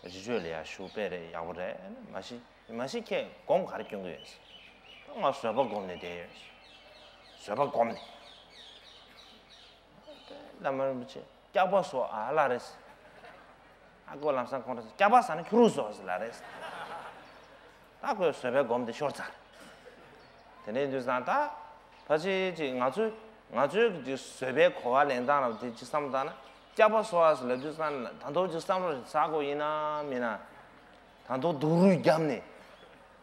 རི་ཁྲོད་ལ་ཡ་བཞུགས་དཔེ་རེད། ཡག་པོ་རེད། མ་གཞི་མ་གཞི་ཁྱེད་སྒོམ་ག་རེ་སྐྱོན་གྱི་ཡོད་ཟེར། ད་ང་བཟོད་པ་སྒོམ་ནས་བསྡད་ཡོད་ཟེར། བཟོད་པ་སྒོམ་ནས། བླ་མ་རིན་པོ་ཆེ་སྐྱག་པ་ཟོས་ཨ་ལབ་རེད་ཟེར། ཨ་ཁོ་ལམ་སང་ཁོང་ཁྲོ་ཟ། སྐྱག་པ་ཟ་ན་ཁྱོད་རང་ཟོས་ཟེར་ལབ་རེད་ཟེར། ད་ཁོས་བཟོད་པའི་སྒོམ་དེ་ཤོར་ཚར། དེ་ནས་དུས་ཙང་ད་ཕལ་ཆེར་ཅིག་ང་ཚོས་ང་ཚོའི་ཅིག་བཟོད་པའི་གོ་བ་ལེན་སྟངས་ལ་དེ་ཅིག་བསམ་བཏང་ན། སྐྱག་པ་ཟོས་ཟེར་ལབ་དུས་ཙང་ད་དུང་ཅིག་བསམ་བློ་ཟ་དགོས་ཡིན་ན་མིན་ན། ད་དུང་སྡུག་རུས་བརྒྱབ་ནས།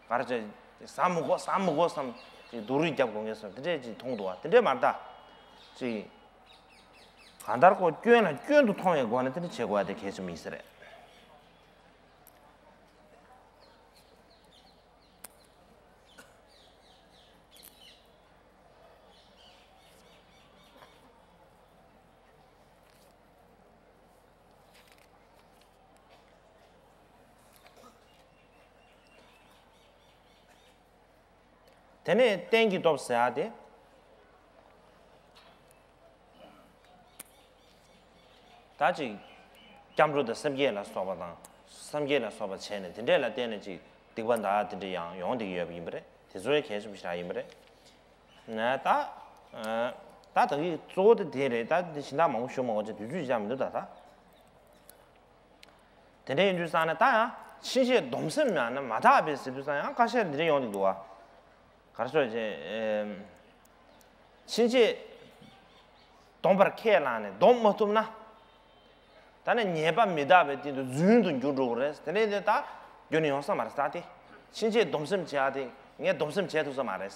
ག་རེ་བྱས། ཟ་མི་དགོས། ཟ་མི་དགོས་བསམ། ཅིག་སྡུག་རུས་རྒྱབ་དགོས་ངེས་སོང་། དེ་འདྲས་ཅིག་མཐོང་འདུག་བ། དེ་འདྲས་མ་རེད་ད། ཅིག་ག་ གང་ལྟར་ཁོ་སྐྱོན་ལ་སྐྱོན་དུ་མཐོང་བའི་སྒོ་ནས་དེ་འདྲ་བྱེད་དགོས་ཡ་དེ་གལ་ཆེན་པོ་ཡིན་ས་རེད། དེ་ནས་གཏན་གྱི་སྟོབས་ཟེར་ཡ་དེ། ད་ཅིག་སྐྱབས་འགྲོ་དང་སེམས་བསྐྱེད་ལ་སོགས་པ་དང་། སེམས་བསྐྱེད་ལ་སོགས་པ་བྱས་ནས་དེ་འདྲས་ལ་བརྟེན་ནས་ཅིག་སྡིག་པ་འདག་དེ་འདྲས་ཡང་ཡོང་བསྡད་ཀྱི་ཡོད་པ་ཡིན་པ་རེད། དེ་ཚོ་ཡང་གལ་ཆེན་པོ་ཞེ་དྲག་ཡིན་པ་རེད། ན་ད། ད་ད་གི་གཙོ་བོ་དེ་དེ་རེད། ད་དེ་གཞན་དག་མང་པོ་ཞུ་མ་དགོས་ཅིག་དུས་ཚོད་ཅིག་མི་འདུག་ད་ད། དེ་འདྲ་ཡིན་དུས་ཙང་ནས་ད་ཡང་ཕྱིན་ཆད་སྡོམ་སེམས་ཡང་ན་མ་དག་པས་ཟེར་དུས་ཙང་ཡང་ཁ་ཤས་འདི་འདྲ་ཡོང་གི་འདུག་བ། ག་རེ་ཟེར་བྱས། ཕྱིན་ཆད་སྡོམ་པར་ཁས་བླངས་ནས་སྡོམ་མ་ཐུབ་ན། ད་ནི་ཉེས་པ་མི་དག་པའི་སྟེང་དུ་རྫུན་དུ་འགྱུར་འགྲོ་གི་རེད། དེ་ནས་དེ་ད་རྒྱུན་ནས་ཡོང་ས་མ་རེད། ད་དེ་ཕྱིན་ཆད་སྡོམ་སེམས་བྱེད་ཡ་དེ་ངས་སྡོམ་སེམས་བྱེད་ཐུབ་ས་མ་རེད།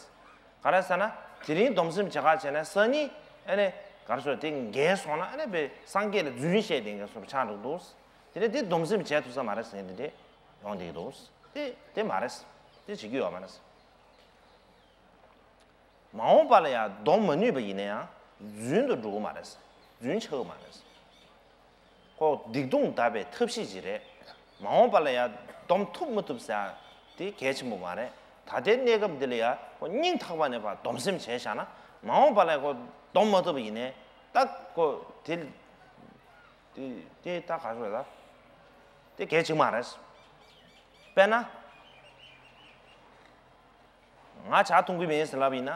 ག་རེ་ཟེར་ན་དེ་རིང་སྡོམ་སེམས་བྱེད་ཁ་བྱས་ན་སང་ཉིན་ཨ་ནི་ག་རེ་ཟེར་དེ་འགལ་སོང་ན་ཨ་ནི་བས་སངས་རྒྱས་ལ་རྫུན་བཤད་དེ་འགལ་སོང་ཆགས་འགྲོ་འདུག་དེ་ནས་དེ་སྡོམ་སེམས་བྱེད་ཐུབ་ས་མ་རེད་ཟེར་དེ་འདྲས་ཡོང་བསྡད་ཀྱི་འདུག་དེ་དེ་མ་རེད། དེ་བྱེད་རྒྱུ་ཡོད་མ་རེད། མ་འོངས་པ་ལ་ཡང་སྡོམ་མ་ནུས་པ་ཡིན་ན་ཡང་རྫུན་དུ་འགྲོ་གི་མ་རེད། རྫུན་ཆགས་ཀྱི་མ་རེད། ཁོ་སྡིག་ལྟུང་འདག་པའི་ཐབས་ཤེས་ཅིག་རེད། མ་འོངས་པ་ལ་ཡང་སྡོམ་ཐུབ་མི་ཐུབ་ཟེར་དེ་གལ་ཆེན་པོ་མ་རེད། ད་ལྟའི་གནས་སྐབས་འདི་ལ་ཡང་ཁོ་སྙིང་ཐག་པ་ནས་ཕར་སྡོམ་སེམས་བྱས་བཞག་ན་མ་འོངས་པ་ལ་ཁོ་སྡོམ་མ་ཐུབ་པ་ཡིན་ནའི་ད་ཁོ་དེ་དེ་དེ་ད་ག་རེ་ཟེར་ད་དེ་གལ་ཆེན་མ་རེད། དཔེར་ན། ང་ཇ་འཐུང་གི་མིན་ཟེར་ལབ་ཡིན་ན།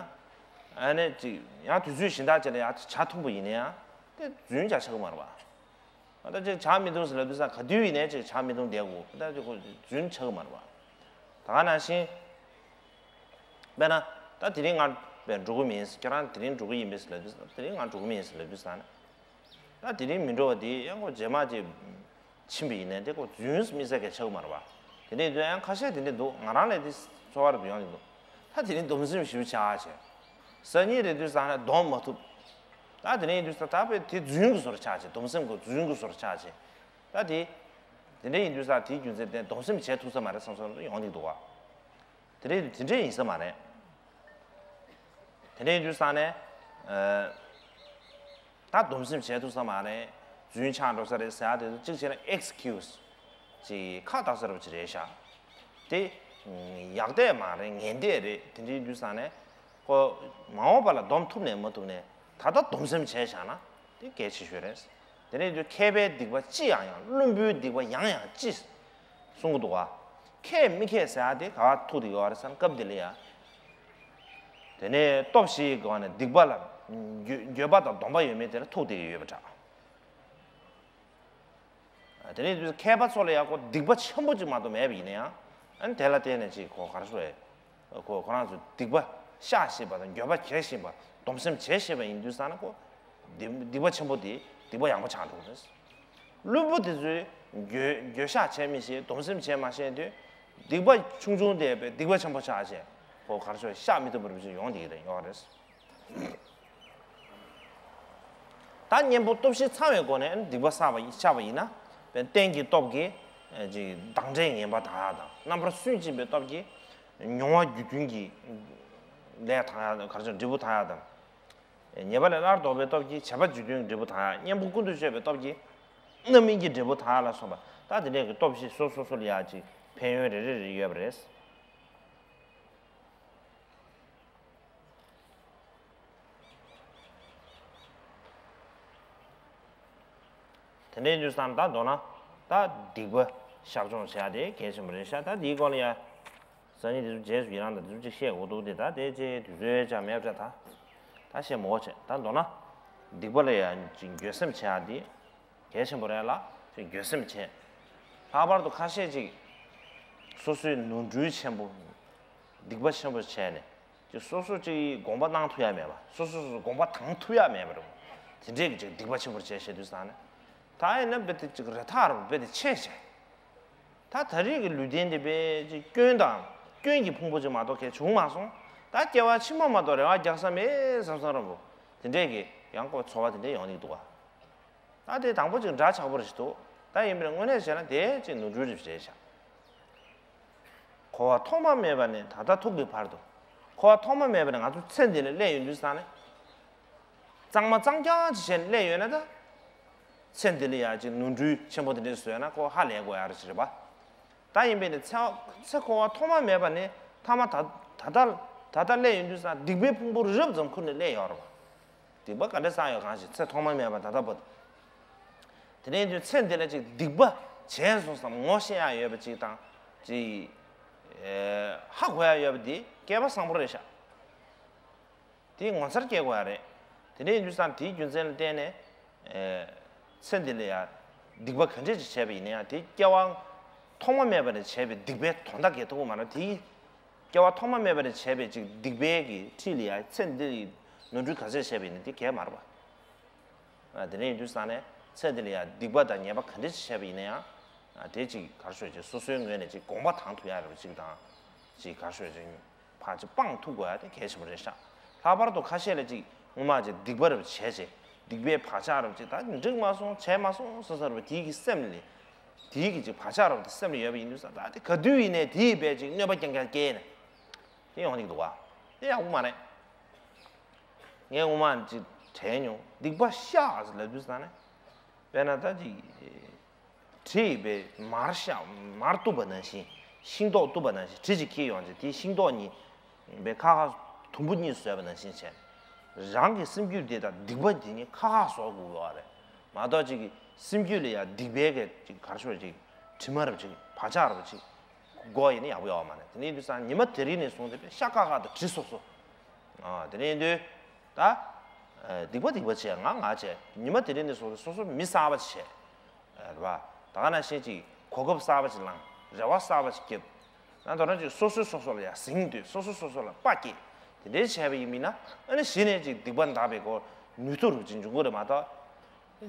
ཨ་ནི་ཅིག་ཡང་དུས་ཚོད་གཞན་དག་ཅིག་ལ་ཡང་ཇ་འཐུང་པ་ཡིན་ན་ཡང་དེ་རྫུན་ཆགས་ཆགས་ཀྱི་མ་རེད་པ། ཨ་ད་ཅིག་ཇ་མི་འཐུང་ཟེར་ལབ་དུས་ས་ག་དུས་ཡིན་ནའི་ཅིག་ཇ་མི་འཐུང་བསྡད་དགོས། ད་ཅིག་ཁོ་རྫུན་ཆགས་ཀྱི་མ་རེད་པ། ད་ག་ནང་བཞིན། དཔེར་ན་ད་དེ་རིང་ང་དཔེ་འགྲོ་གི་མིན། ཁྱེད་རང་དེ་རིང་འགྲོ་གི་ཡིན་པས་ཟེར་ལབ་དུས་ས་དེ་རིང་ང་འགྲོ་གི་མིན་ཟེར་ལབ་དུས་ས་ནས། ད་དེ་རིང་མི་འགྲོ་བ་དེ་ཡང་ཁོ་རྗེས་མ་ཅིག་ཕྱིན་པ་ཡིན་ནའི་དེ་ཁོ་རྫུན་དམིགས་བསལ་གྱི་ཆགས་ཀྱི་མ་རེད་པ། དེ་འདྲ་ཡིན་དུས་ཡང་ཁ་ཤས་དེ་འདྲ་འདུག་ང་རང་ལ་དེ་ཚོར་བ་རེ་ཡོང་གི་འདུག་ད་དེ་རིང་སྡོམ་སེམས་ཞེ་པོ་ཆགས་བྱས། སང་ཉིན་རེད་དུས་ཙང་ནས་སྡོམ་མ་ཐུབ། ད་དེ་འདྲ་ཡིན་དུས་ཙང་ད་དཔེ་དེ་རྫུན་གྱི་བཟོ་འདྲ་ཆགས་བྱས། སྡོམ་སེམས་ཀྱི་རྫུན་གྱི་བཟོ་འདྲ་ཆགས་བྱས། ད་དེ། དེ་འདྲ་ཡིན་དུས་ཙང་དེའི་རྒྱུ་མཚན་དེ་སྡོམ་སེམས་བྱེད་ཐུབ་ས་མ་རེད་བསམ་བསམ་ཡོང་གི་འདུག་བ། དེ་འདྲ་དེ་འདྲ་ཡིན་ས་མ་རེད། དེ་འདྲ་ཡིན་དུས་ཙང་ནས། ཨ། ད་སྡོམ་སེམས་བྱེད་ཐུབ་ས་མ་རེད། རྫུན་ཆགས་འགྲོ་ས་རེད་ཟེར་ཡ་དེ་ཚོ་གཅིག་བྱས་ན་ཨེག་སི་ཁིའུ་སི་ཅིག་ཁག་བཏགས་ས་རེད་པ་ཅིག་རེད་ཤག་དེ་ཡག་བསྡད་མ་རེད། ངན་བསྡད་རེད། དེ་འདྲ་ཡིན་དུས་ཙང་ནས་ཁོ་མ་འོངས་པ་ལ་སྡོམ་ཐུབ་ནས་མ་ཐུབ་ནས་ད་ལྟ་སྡོམ་སེམས་བྱས་བཞག་ན་དེ་གལ་ཆེ་ཤོས་རེད། དེ་ནས་དུས་མཁས་པའི་སྡིག་པ་ཅི་ཡང་ཡང་། བླུན་པོའི་སྡིག་པ་ཡང་ཡང་ཅི། གསུང་གི་འདུག་བ། མཁས་མི་མཁས་ཟེར་ཡ་དེ་ག་བ་ཐུག་བསྡད་ཡོད་རེད་ཟེར་ན་སྐབས་འདི་ལ་ཡ། དེ་ནས་སྟོབས་བཞི་ཡི་སྒོ་ནས་སྡིག་པ་ལ་འགྱོད་འགྱོད་པ་དང་སྡོམ་པ་ཡོད་མེད་དེ་ལ་ཐུག་བསྡད་ཀྱི་ཡོད་པ་འདྲ། དེ་ནས་དུས་མཁས་པ་ཚོ་ལ་ཡ་ཁོ་སྡིག་པ་ཆེན་པོ་ཅིག་མ་གཏོགས་མེད་པ་ཡིན་ན་ཡང་། ཨ་ནི་དེ་ལ་བརྟེན་ནས་ཅིག་ཁོ་ག་རེ་ཟེར། ཁོ་ཁོ་རང་ཚོ་སྡིག་པ་བཤགས་ཤེས་པ་དང་འགྱོད་པ་བྱེད་ཤེས་པ། སྡོམ་སེམས་བྱེད་ཤེས་པ་ཡིན་དུས་ཙང་ན་ཁོ་སྡིག་སྡིག་པ་ཆེན་པོ་དེ་སྡིག་པ་ཡང་པོ་ཆགས་འགྲོ་གི་རེད། བླུན་པོ་དེ་ཚོས་འགྱོད་འགྱོད་བཤགས་བྱེད་མི་ཤེས། སྡོམ་སེམས་བྱེད་མ་ཤེས་དུས་སྡིག་པ་ཆུང་ཆུང་དེ་བས་སྡིག་པ་ཆེན་པོ་ཆགས་བྱས་ཁོ་ག་རེ་ཟེར་བཤགས་མི་ཐུབ་པ་རུ་ཡོང་བསྡད་ཀྱི་རེད། ཡོད་རེད། ད་གཉེན་པོ་སྟོབས་བཞི་ཚང་བའི་སྒོ་ནས་སྡིག་པ་བསགས་པ་ཡིན་བཤགས་པ་ཡིན་ན། དཔེར་ན་རྟེན་གྱི་སྟོབས་ཀྱིས་ཅིག་བདག་འབྲས་ངན་པ་དག་ཡག་དང་། རྣམ་པར་སུན་འབྱིན་པའི་སྟོབས་ཀྱིས་མྱོང་བ་རྒྱུ་མཐུན་གྱི་ལས་དག་ཡག་ག་རེ་ཟེར་འབྲས་བུ་དག་ཡག་དང་། ཉེས་པ་ལས་སླར་ལྡོག་པའི་སྟོབས་ཀྱིས་བྱས་པ་རྒྱུ་མཐུན་གྱི་འབྲས་བུ་དག་ཡག་གཉེན་པོ་ཀུན་ཏུ་སྤྱོད་པའི་སྟོབས་ཀྱིས་རྣམ་སྨིན་གྱི་འབྲས་བུ་དག་ཡག་ལ་སོགས་པ། ད་དེ་འདྲས་ཀྱི་སྟོབས་བཞི་སོ་སོ་སོ་ལ་ཡ་ཅིག་ཕན་ཡོན་རེ་རེ་རེ་ཡོད་པ་རེད། དེ་འདྲའི་དུས་སང་ད་མདོར་ན་ད་སྡིག་པ་བཤགས་སྦྱོང་བྱེད་ཡ་དེ་གལ་ཆེན་པོ་རེད་ཤག་ད་འདིའི་སྐོར་ལ་ཡ་སང་ཉིན་དེ་ཚོ་རྗེས་སུ་ཡི་རང་དང་དེ་ཚོ་ཅིག་བཤད་དགོས་འདུག་དེ་ད་དེ་ཅིག་དུས་ཚོད་ཅང་མེད་པ་འདྲ། ད་ད་བཤད་མི་དགོས་བྱས། ད་མདོར་ན་སྡིག་པ་ལ་ཡ་ཅིག་འགྱོད་སེམས་བྱེད་ཡ་དེ་གལ་ཆེན་པོ་རེད་ལ། ཅིག་འགྱོད་སེམས་བྱེད། ལྷག་པར་དུ་ཁ་ཤས་ཅིག་སོ་སོའི་ནོར་འཁྲུལ་ཆེན་པོ། སྡིག་པ་ཆེན་པོ་བྱས་ནས་ཅིག་སོ་སོ་ཅིག་དགོངས་པ་གནང་ཐུབ་ཡ་མེད་པ། སོ་སོ་སོ་སོ་དགོངས་པ་དྭངས་ཐུབ་ཡ་མེད་པ་རེད། དེ་འདྲས་ཀྱི་ཅིག་སྡིག་པ་ཆེན་པོ་བྱས་བྱས་དུས་ཙང་ནས། ད་ཡིན་ན་རྦད་དེ་ཅིག་རེ་ཐག་རེད། རྦད་དེ་ཆད་བྱས། ད་ད་རེས་ཀྱི་ལུས་རྟེན་འདི་རྦད་ཅིག་སྐྱོན་དང་སྐྱོན་གྱི་ཕུང་པོ་ཅིག་མ་གཏོགས་གལ་བྱུང་མ་སོང་། ད་སྐྱེ་བ་ཕྱི་མ་མ་གཏོགས་རེ་བ་རྒྱག་ས་མེད་བསམ་བསམ་རེད་པོ། དེ་འདྲས་ཀྱི་ཡང་ཁོ་ཚོར་བ་དེ་འདྲས་ཡོང་གི་འདུག་ག་ད་དེ་དང་པོ་ཅིག་འདྲ་ཆགས་པོ་རེ་ཞིག་འདུག་ད་ཡིན་པས་དངོས་གནས་བྱས་ན་དེ་ཅིག་ནོར་འཁྲུལ་རེ་རེད་ཤག་འཁོར་བ་ཐོག་མ་མེད་པ་ནས་ད་ལྟ་ཐུག་གི་བར་དུ། འཁོར་བ་ཐོག་མ་མེད་པ་ནས་ང་ཚོ་ཚེ་འདི་ལ་སླེབས་ཡོང་དུས་ཙང་ནས། གཙང་མ་གཙང་རྐྱང་ཅིག་བྱས་ནས་སླེབས་ཡོད་ན་ད། ཚེ་འདི་ལ་ཡ་ཅིག་ནོར་འཁྲུལ་ཆེན་པོ་དེ་འདྲས་བཟོས་ན་ཁོ་ཧ་ལས་དགོས་ཡ་རེ་ཞིག་རེད་པ། ད་ཡིན་པས་ནི་ཚེ་ཚེ་འཁོར་བ་ཐོག་མ་མེད་པ་ནས་ཐ་མ་ད་ད་ལྟ་ད་ལྟ་སླེབས་ཡོང་དུས་ཙང་སྡིག་པའི་ཕུང་པོ་རི་རབ་ཙམ་ཁུར་ནས་སླེབས་ཡོད་རེད་པ། སྡིག་པ་ག་འདྲ་བསགས་ཡོད་གང་ཞིག་ཚེ་ཐོག་མ་མེད་པ་ད་ལྟ་བར་དུ། དེ་ནས་དུས་ཚེ་འདི་ལ་ཅིག་སྡིག་པ་བྱས་སོང་བསམ་ངོ་ཤེས་ཡ་ཡོད་པ་ཅིག་དང་ཅིག་ཧ་གོ་ཡ་ཡོད་པ་འདི་སྐལ་པ་བཟང་པོ་རེད་ཤག་དེ་ངོ་མཚར་སྐྱེ་དགོས་ཡ་རེད། དེ་འདྲ་ཡིན་དུས་ཙང་དེའི་རྒྱུ་མཚན་ལ་བརྟེན་ནས། ཨེ། ཚེ་འདི་ལ་ཡ་སྡིག་པ་ག་འདྲས་ཅིག་བྱས་པ་ཡིན་ན་ཡང་དེ་སྐྱེ་བ་ཐོག་མ་མེད་པ་ནས་བྱས་པའི་སྡིག་པའི་དོན་དག་གི་ཐུག་གི་མ་རེད་དེ། སྐྱེ་བ་ཐོག་མ་མེད་པ་ནས་བྱས་པའི་ཅིག་སྡིག་པའི་གི་འཁྲིས་ལ་ཡ་ཚེ་འདི་ཡི་ནོར་འཁྲུལ་ག་ཚད་བྱས་པ་ཡིན་ན་དེ་གས་མ་རེད་པ། ཨ། དེ་འདྲ་ཡིན་དུས་ཙང་ནས་ཚེ་འདི་ལ་ཡ་སྡིག་པ་དང་ཉེས་པ་ག་འདྲས་ཅིག་བྱས་པ་ཡིན་ན་ཡང་། ཨ། དེ་ཅིག་ག་རེ་ཞུ་ཅིག་སོ་སོའི་ངོས་ནས་ཅིག་དགོངས་པ་དྭངས་ཐུབ་ཡ་རེད་པ་ཅིག་དང་། ཅིག་ག་རེ་ཞུ་ཅིག་ཕར་ཅིག་སྤང་ཐུབ་དགོས་ཡ་དེ་གལ་ཆེན་པོ་རེད་ཤག་ལྷག་པར་དུ་ཁ་ཤས་ལ་ཅིག་སྔོན་མ་ཅིག་སྡིག་པ་རེ་བྱས་བྱས་སྡིག་པའི་བག་ཆགས་རེ་ཅིག་ད་འགྲིག་མ་སོང་བྱས་མ་སོང་ཟེར་ཟེར་བ་དེའི་གི་སེམས་ལ། དེའི་གི་ཅིག་བག་ཆགས་རེ་དེ་སེམས་ལ་ཡོད་པ་ཡིན་དུས་ཙང་ད་དེ་ག་དུས་ཡིན་ནའི་དེའི་བས་ཅིག་གནོད་པ་རྐྱང་རྐྱང་སྐྱེལ་ནས་དེ་ཡོང་གི་འདུག་བ། དེ་ཡག་པོ་མ་རེད། ངས་སྔོན་མ་ཅིག་དྲན་མྱོང་སྡིག་པ་བཤགས་ཟེར་ལབ་དུས་ཙང་ནས། དཔེར་ན་ད་ཅིག་དྲི་ཡིས་པའི་མར་བཤགས་མར་གཏུབ་པ་ནང་བཞིན། ཤིང་ཏོག་གཏུབ་པ་ནང་བཞིན་དྲི་ཅིག་འཁྱེར་ཡོང་ཅིག་དེའི་ཤིང་ཏོག་གཉིས་པའི་ཁ་ཁ་དུམ་བུ་གཉིས་བཟོས་པ་ནང་བཞིན་བྱས། རང་གི་སེམས་རྒྱུད་འདི་དང་སྡིག་པ་འདི་གཉིས་ཁ་ཁ་བཟོ་དགོས་པ་རེད། མ་གཏོགས་ཅིག་གི་སེམས་རྒྱུད་ལ་ཡང་སྡིག་པའི་གི་ཅིག་ག་རེ་ཞུ་ཅིག་དྲི་མ་རབ་ཅིག་བག་ཆགས་རབ་ཅིག་དགོས་ཡིན་ན་ཡག་པོ་ཡོད་མ་རེད། དེ་ནས་ཡིན་དུས་ཙང་ཉི་མ་དེ་རིང་ནས་བཟུང་སྟེ་ཤ་ཀ་ཀ་དང་དྲི་སོ་སོ། ཨ། དེ་ནས་ཡིན་དུས། ད། ཨ། སྡིག་པ་སྡིག་པ་བྱས་ང་ང་བྱས་ཉི་མ་དེ་རིང་ནས་བཟུང་སྟེ་སོ་སོ་མི་གསར་པ་ཅིག་བྱས། རེད་པ། ད་ག་ནང་བཞིན་ཅིག་གོ་སྐབས་གསར་པ་ཅིག་བླངས་རེ་བ་གསར་པ་ཅིག་བསྐྱེད། ན་དོ་རང་ཅིག་སོ་སོས་སོ་སོ་ལ་ཡང་ཟིང་དུས་སོ་སོས་སོ་སོ་ལ་དཔའ་སྐྱེད། དེ་འདྲའི་བྱས་པ་ཡིན་མིན་ན་ཨ་ནི་གཞི་ནས་ཅིག་སྡིག་པ་འདག་པའི་སྐོར་ནུས་མཐུ་རུ་ཅིག་འབྱུང་གི་རེད་མ་གཏོགས།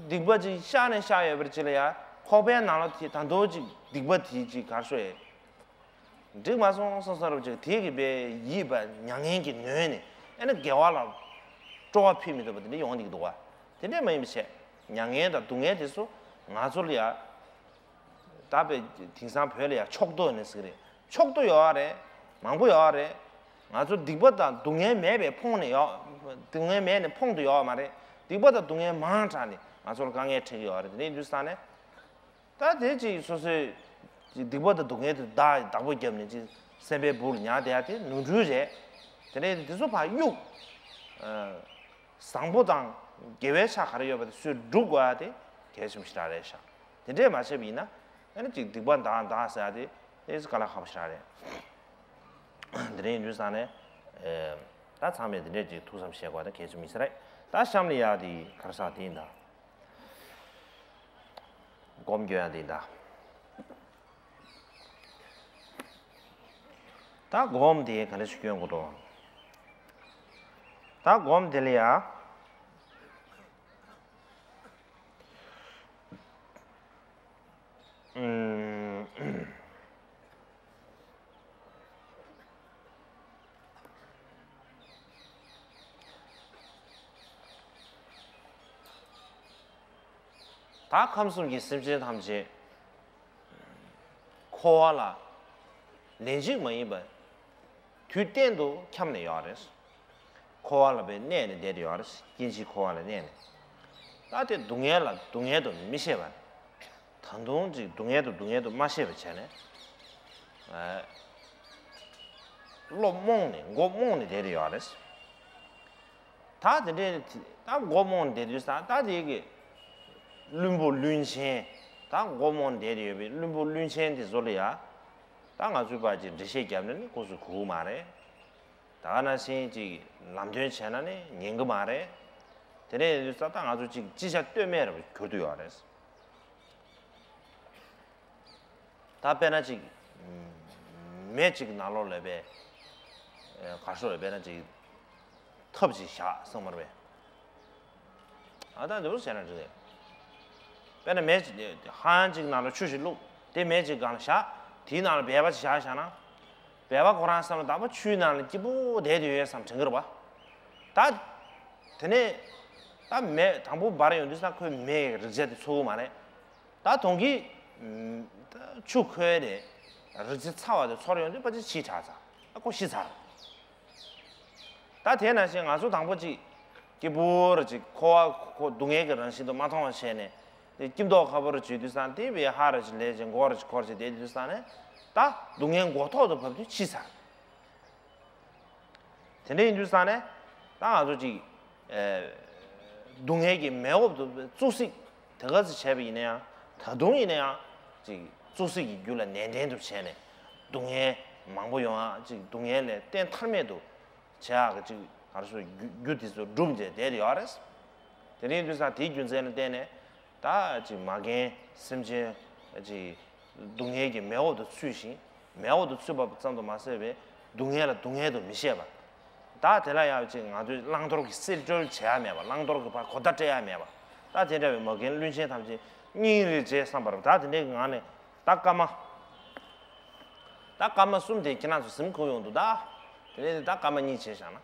སྡིག་པ་ཅིག་བཤགས་ནས་བཤགས་ཡོད་པར་ཅིག་ལ་ཡང་ཁོག་པའི་ནང་ལ་དེ་ད་དུང་ཅིག་སྡིག་པ་དེ་ཅིག་གར་ཤོར་ཡས། འགྲིག་མ་སོང་བསམ་བསམ་རབ་ཅིག་དེ་གི་པའི་ཡིད་པ་མྱ་ངན་གྱིས་ནོན་ནས་ཨ་ནི་དགེ་བ་ལ་སྤྲོ་བ་ཕི་མི་ཐུབ་པ་དེ་འདྲ་ཡོང་གི་འདུག་བ། དེ་འདྲ་མ་ཡིན་པ་བྱས། མྱ་ངན་དང་སྡུག་བསྔལ་དེ་ཚོ་ང་ཚོ་ལ་ཡ། ད་པའི་དེང་སང་བོད་ལ་ཡ་ཕྱོགས་གཏོགས་ནས་ཟེར་གི་རེད། ཕྱོགས་གཏོགས་ཡོད་རེད། མང་པོ་ཡོད་རེད། ང་ཚོ་སྡིག་པ་དང་སྡུག་བསྔལ་མེད་པའི་ཕོངས་ནས་ཡོད། སྡུག་བསྔལ་མེད་ནས་ཕོངས་དུ་ཡོད་མ་རེད། སྡིག་པ་དང་སྡུག་བསྔལ་མང་དྲགས་ནས་ང་ཚོ་ལ་དཀའ་ངལ་འཕྲད་ཀྱི་ཡོད་རེད། དེ་འདྲ་ཡིན་དུས་ཙང་ནས། ད་དེ་ཅིག་སོ་སོའི་ཅིག་སྡིག་པ་དང་སྡུག་བསྔལ་དེ་བདག་བདག་པོ་བརྒྱབ་ནས་ཅིག་སེམས་པའི་སྦུག་ལ་ཉར་བསྡད་ཡ་དེ་ནོར་འཁྲུལ་རེད། དེ་ནས་དེ་ཚོ་ཕར་གཡུག་ཨ། བཟང་པོ་དང་དགེ་བའི་ཆ་ག་རེ་ཡོད་པ་དེ་ཚོས་སྒྲུབ་དགོས་ཡ་དེ་གལ་ཆེན་པོ་ཞེ་དྲག་རེད་ཤག་དེ་འདྲས་མ་བྱས་པ་ཡིན་ན་ཨ་ནི་ཅིག་སྡིག་པ་འདག་འདག་ཟེར་ཡ་དེ་དེ་དཀའ་ལས་ཁག་པོ་ཞེ་དྲག་རེད། དེ་འདྲ་ཡིན་དུས་ཙང་ནས་ཨེ། ད་ཚང་མས་དེ་འདྲས་ཅིག་ཐུགས་བསམ་བཞེས་དགོས་ཡ་དེ་གལ་ཆེན་མི་ཟེར་རེད། ད་གཤམ་ལ་ཡ་དེ་ག་རེ་ཟེར་དེ་ཡིན་ད། སྒོམ་སྐྱོན་ཡ་དེ་ཡིན་ད། ད་སྒོམ་དེ་ག་འདྲ་ཞིག་སྐྱོན་དགོས་འགྲོ། ད་སྒོམ་དེ་ལ་ཡ། ཨུམ། ད་ཁམས་གསུམ་གྱི་སེམས་ཅན་ཐམས་ཅད་འཁོར་བ་ལ་ལན་གཅིག་མ་ཡིན་པར་དུས་གཏན་དུ་འཁྱམས་ནས་ཡོད་རེད། འཁོར་བ་ལ་བའི་གནས་ནས་བསྡད་ཡོད་རེད། སྐྱེ་འཆི་འཁོར་བ་ལ་གནས་ནས། ད་དེ་སྡུག་བསྔལ་ལ་སྡུག་བསྔལ་དུ་མི་ཤེས་པར། ད་དུང་ཅིག་སྡུག་བསྔལ་དུ་སྡུག་བསྔལ་དུ་མ་ཤེས་པ་བྱས་ནས། ཨ། བློ་རྨོངས་ནས་མགོ་རྨོངས་ནས་བསྡད་དེ་ཡོད་རེད། ད་དེ་འདྲའི་ད་མགོ་རྨོངས་ནས་བསྡད་དུས་ད་ད་དེ་གི་བླུན་པོ་བླུན་ཆེན། ད་མགོ་རྨོངས་ནས་བསྡད་དེ་ཡོད་པའི་བླུན་པོ་བླུན་ཆེན་དེ་ཚོ་ལ་ཡ། ད་ང་ཚོའི་ཕར་ཅིག་འགྲེལ་བཤད་བརྒྱབ་ན་ནི་ཁོ་ཚོས་གོ་གི་མ་རེད། ད་ག་ནང་བཞིན་ཅིག་ལམ་སྟོན་བྱས་ན་ནི་ཉན་གི་མ་རེད། དེ་ནས་ཡིན་དུས་ཙང་ད་ང་ཚོ་ཅིག་ཅི་བྱ་གཏོལ་མེད་རུ་གྱུར་དུ་ཡོད་རེད། ད་དཔེར་ན་ཅིག་མེ་ཅིག་ནང་ལོགས་ལ་བས་ག་ཤོད་ལ་དཔེར་ན་ཅིག་ཐབ་ཅིག་བཞག་སོང་མ་རེད་པས། ཨ་ད་འདི་བོ་བྱས་ན་འགྲིག་རེད། དཔེར་ན་མེ་ཅིག་ཧང་ཅིག་ནང་ལ་ཆུ་ཞིག་བླུགས་དེ་མེ་ཅིག་སྒང་ལ་བཞག་དེའི་ནང་ལ་སྦལ་པ་ཅིག་བཞག་བཞག་ན། སྦལ་པ་ཁོ་རང་བསམ་བློ་བཏང་པ་ཆུའི་ནང་ལ་སྐྱིད་པོ་བསྡད་དུ་ཡོད་བསམ་དྲན་གི་རེད་པ། ད། དེ་ནས། ད་མེ་དང་པོ་འབར་ཡོང་དུས་ས་ཁོའི་མེ་ཡི་རེག་བྱ་དེ་ཚོར་གི་མ་རེད། ད་དོང་གི་ཆུ་ཁོལ་ནས་རེག་བྱ་ཚ་བ་དེ་ཚོར་ཡོང་དུས་ཕལ་ཆེར་འཆི་དྲགས་ཚར། ཨ་ཁོ་ཤི་ཚར། ད་དེ་ནང་བཞིན་ང་ཚོ་དང་པོ་ཅིག་སྐྱིད་པོ་ར་ཅིག་འཁོར་བ་ཁོ་སྡུག་བསྔལ་གྱི་རང་བཞིན་དུ་མ་མཐོང་བ་བྱས་ནས། དེ་སྐྱིད་མདོག་ཁ་པོ་ར་བྱེད་དུས་ས་དེ་བས་ཧ་ར་ཅིག་ལས་ཅིག་མགོ་ར་ཅིག་འཁོར་ཅིག་བསྡད་དུས་ས་ནས། ད་སྡུག་བསྔལ་མགོ་ཐོག་ཏུ་བབས་དུས་འཆི་ཚར། དེ་འདྲ་ཡིན་དུས་ས་ནས་ད་ང་ཚོ་ཅིག་ཨེ་སྡུག་བསྔལ་གྱི་མེ་འོབ་ཏུ་བཙོག་སྲེག་དེ་ག་ཚོད་བྱས་པ་ཡིན་ན་ཡང་། ད་དུང་ཡིན་ན་ཡང་ཅིག་བཙོག་སྲེག་གི་རྒྱུ་ལ་ནན་ཏན་དུ་བྱས་ནས། སྡུག་བསྔལ་མང་པོ་ཡོང་ཡ་ཅིག་སྡུག་བསྔལ་ལས་གཏན་ཐར་མེད་དུ་བྱེད་ཡག་གི་ཅིག་ག་རེ་ཟེར། རྒྱུ་རྒྱུ་དེ་ཚོ་བསྒྲུབས་བྱས་བསྡད་ཡོད་རེད། དེ་འདྲ་ཡིན་དུས་ས་དེའི་རྒྱུ་མཚན་ལ་བརྟེན་ནས། ད་ཅིག་མ་རྒན་སེམས་ཅན་ཅིག་སྡུག་བསྔལ་གྱི་མེ་འོབ་ཏུ་ཚུད་ཅིང་། མེ་འོབ་ཏུ་ཚུད་པ་ཙམ་དུ་མ་ཟད་པའི་སྡུག་བསྔལ་ལ་སྡུག་བསྔལ་དུ་མི་བྱེད་པ། ད་དེ་ལ་ཡང་ཅིག་ང་ཚོས་བླང་དོར་གྱི་གསེད་བཀྲོལ་བྱེད་ཡ་མེད་པ། བླང་དོར་གྱི་བར་གོ་བརྡ་སྤྲད་ཡ་མེད་པ། ད་དེ་འདྲ་བའི་མ་རྒན་བླུན་ཆེན་ཐམས་ཅད་སྙིང་རེ་རྗེ་བསམ་པར། ད་དེ་འདྲའི་ངང་ནས་ད་སྐར་མ། ད་སྐར་མ་གསུམ་དེ་ཁྱེད་རང་ཚོ་གཟིམ་ཁུག་ཡོང་དུས། ད་དེ་ནས་ད་སྐར་མ་གཉིས་བྱས་བཞག་ན།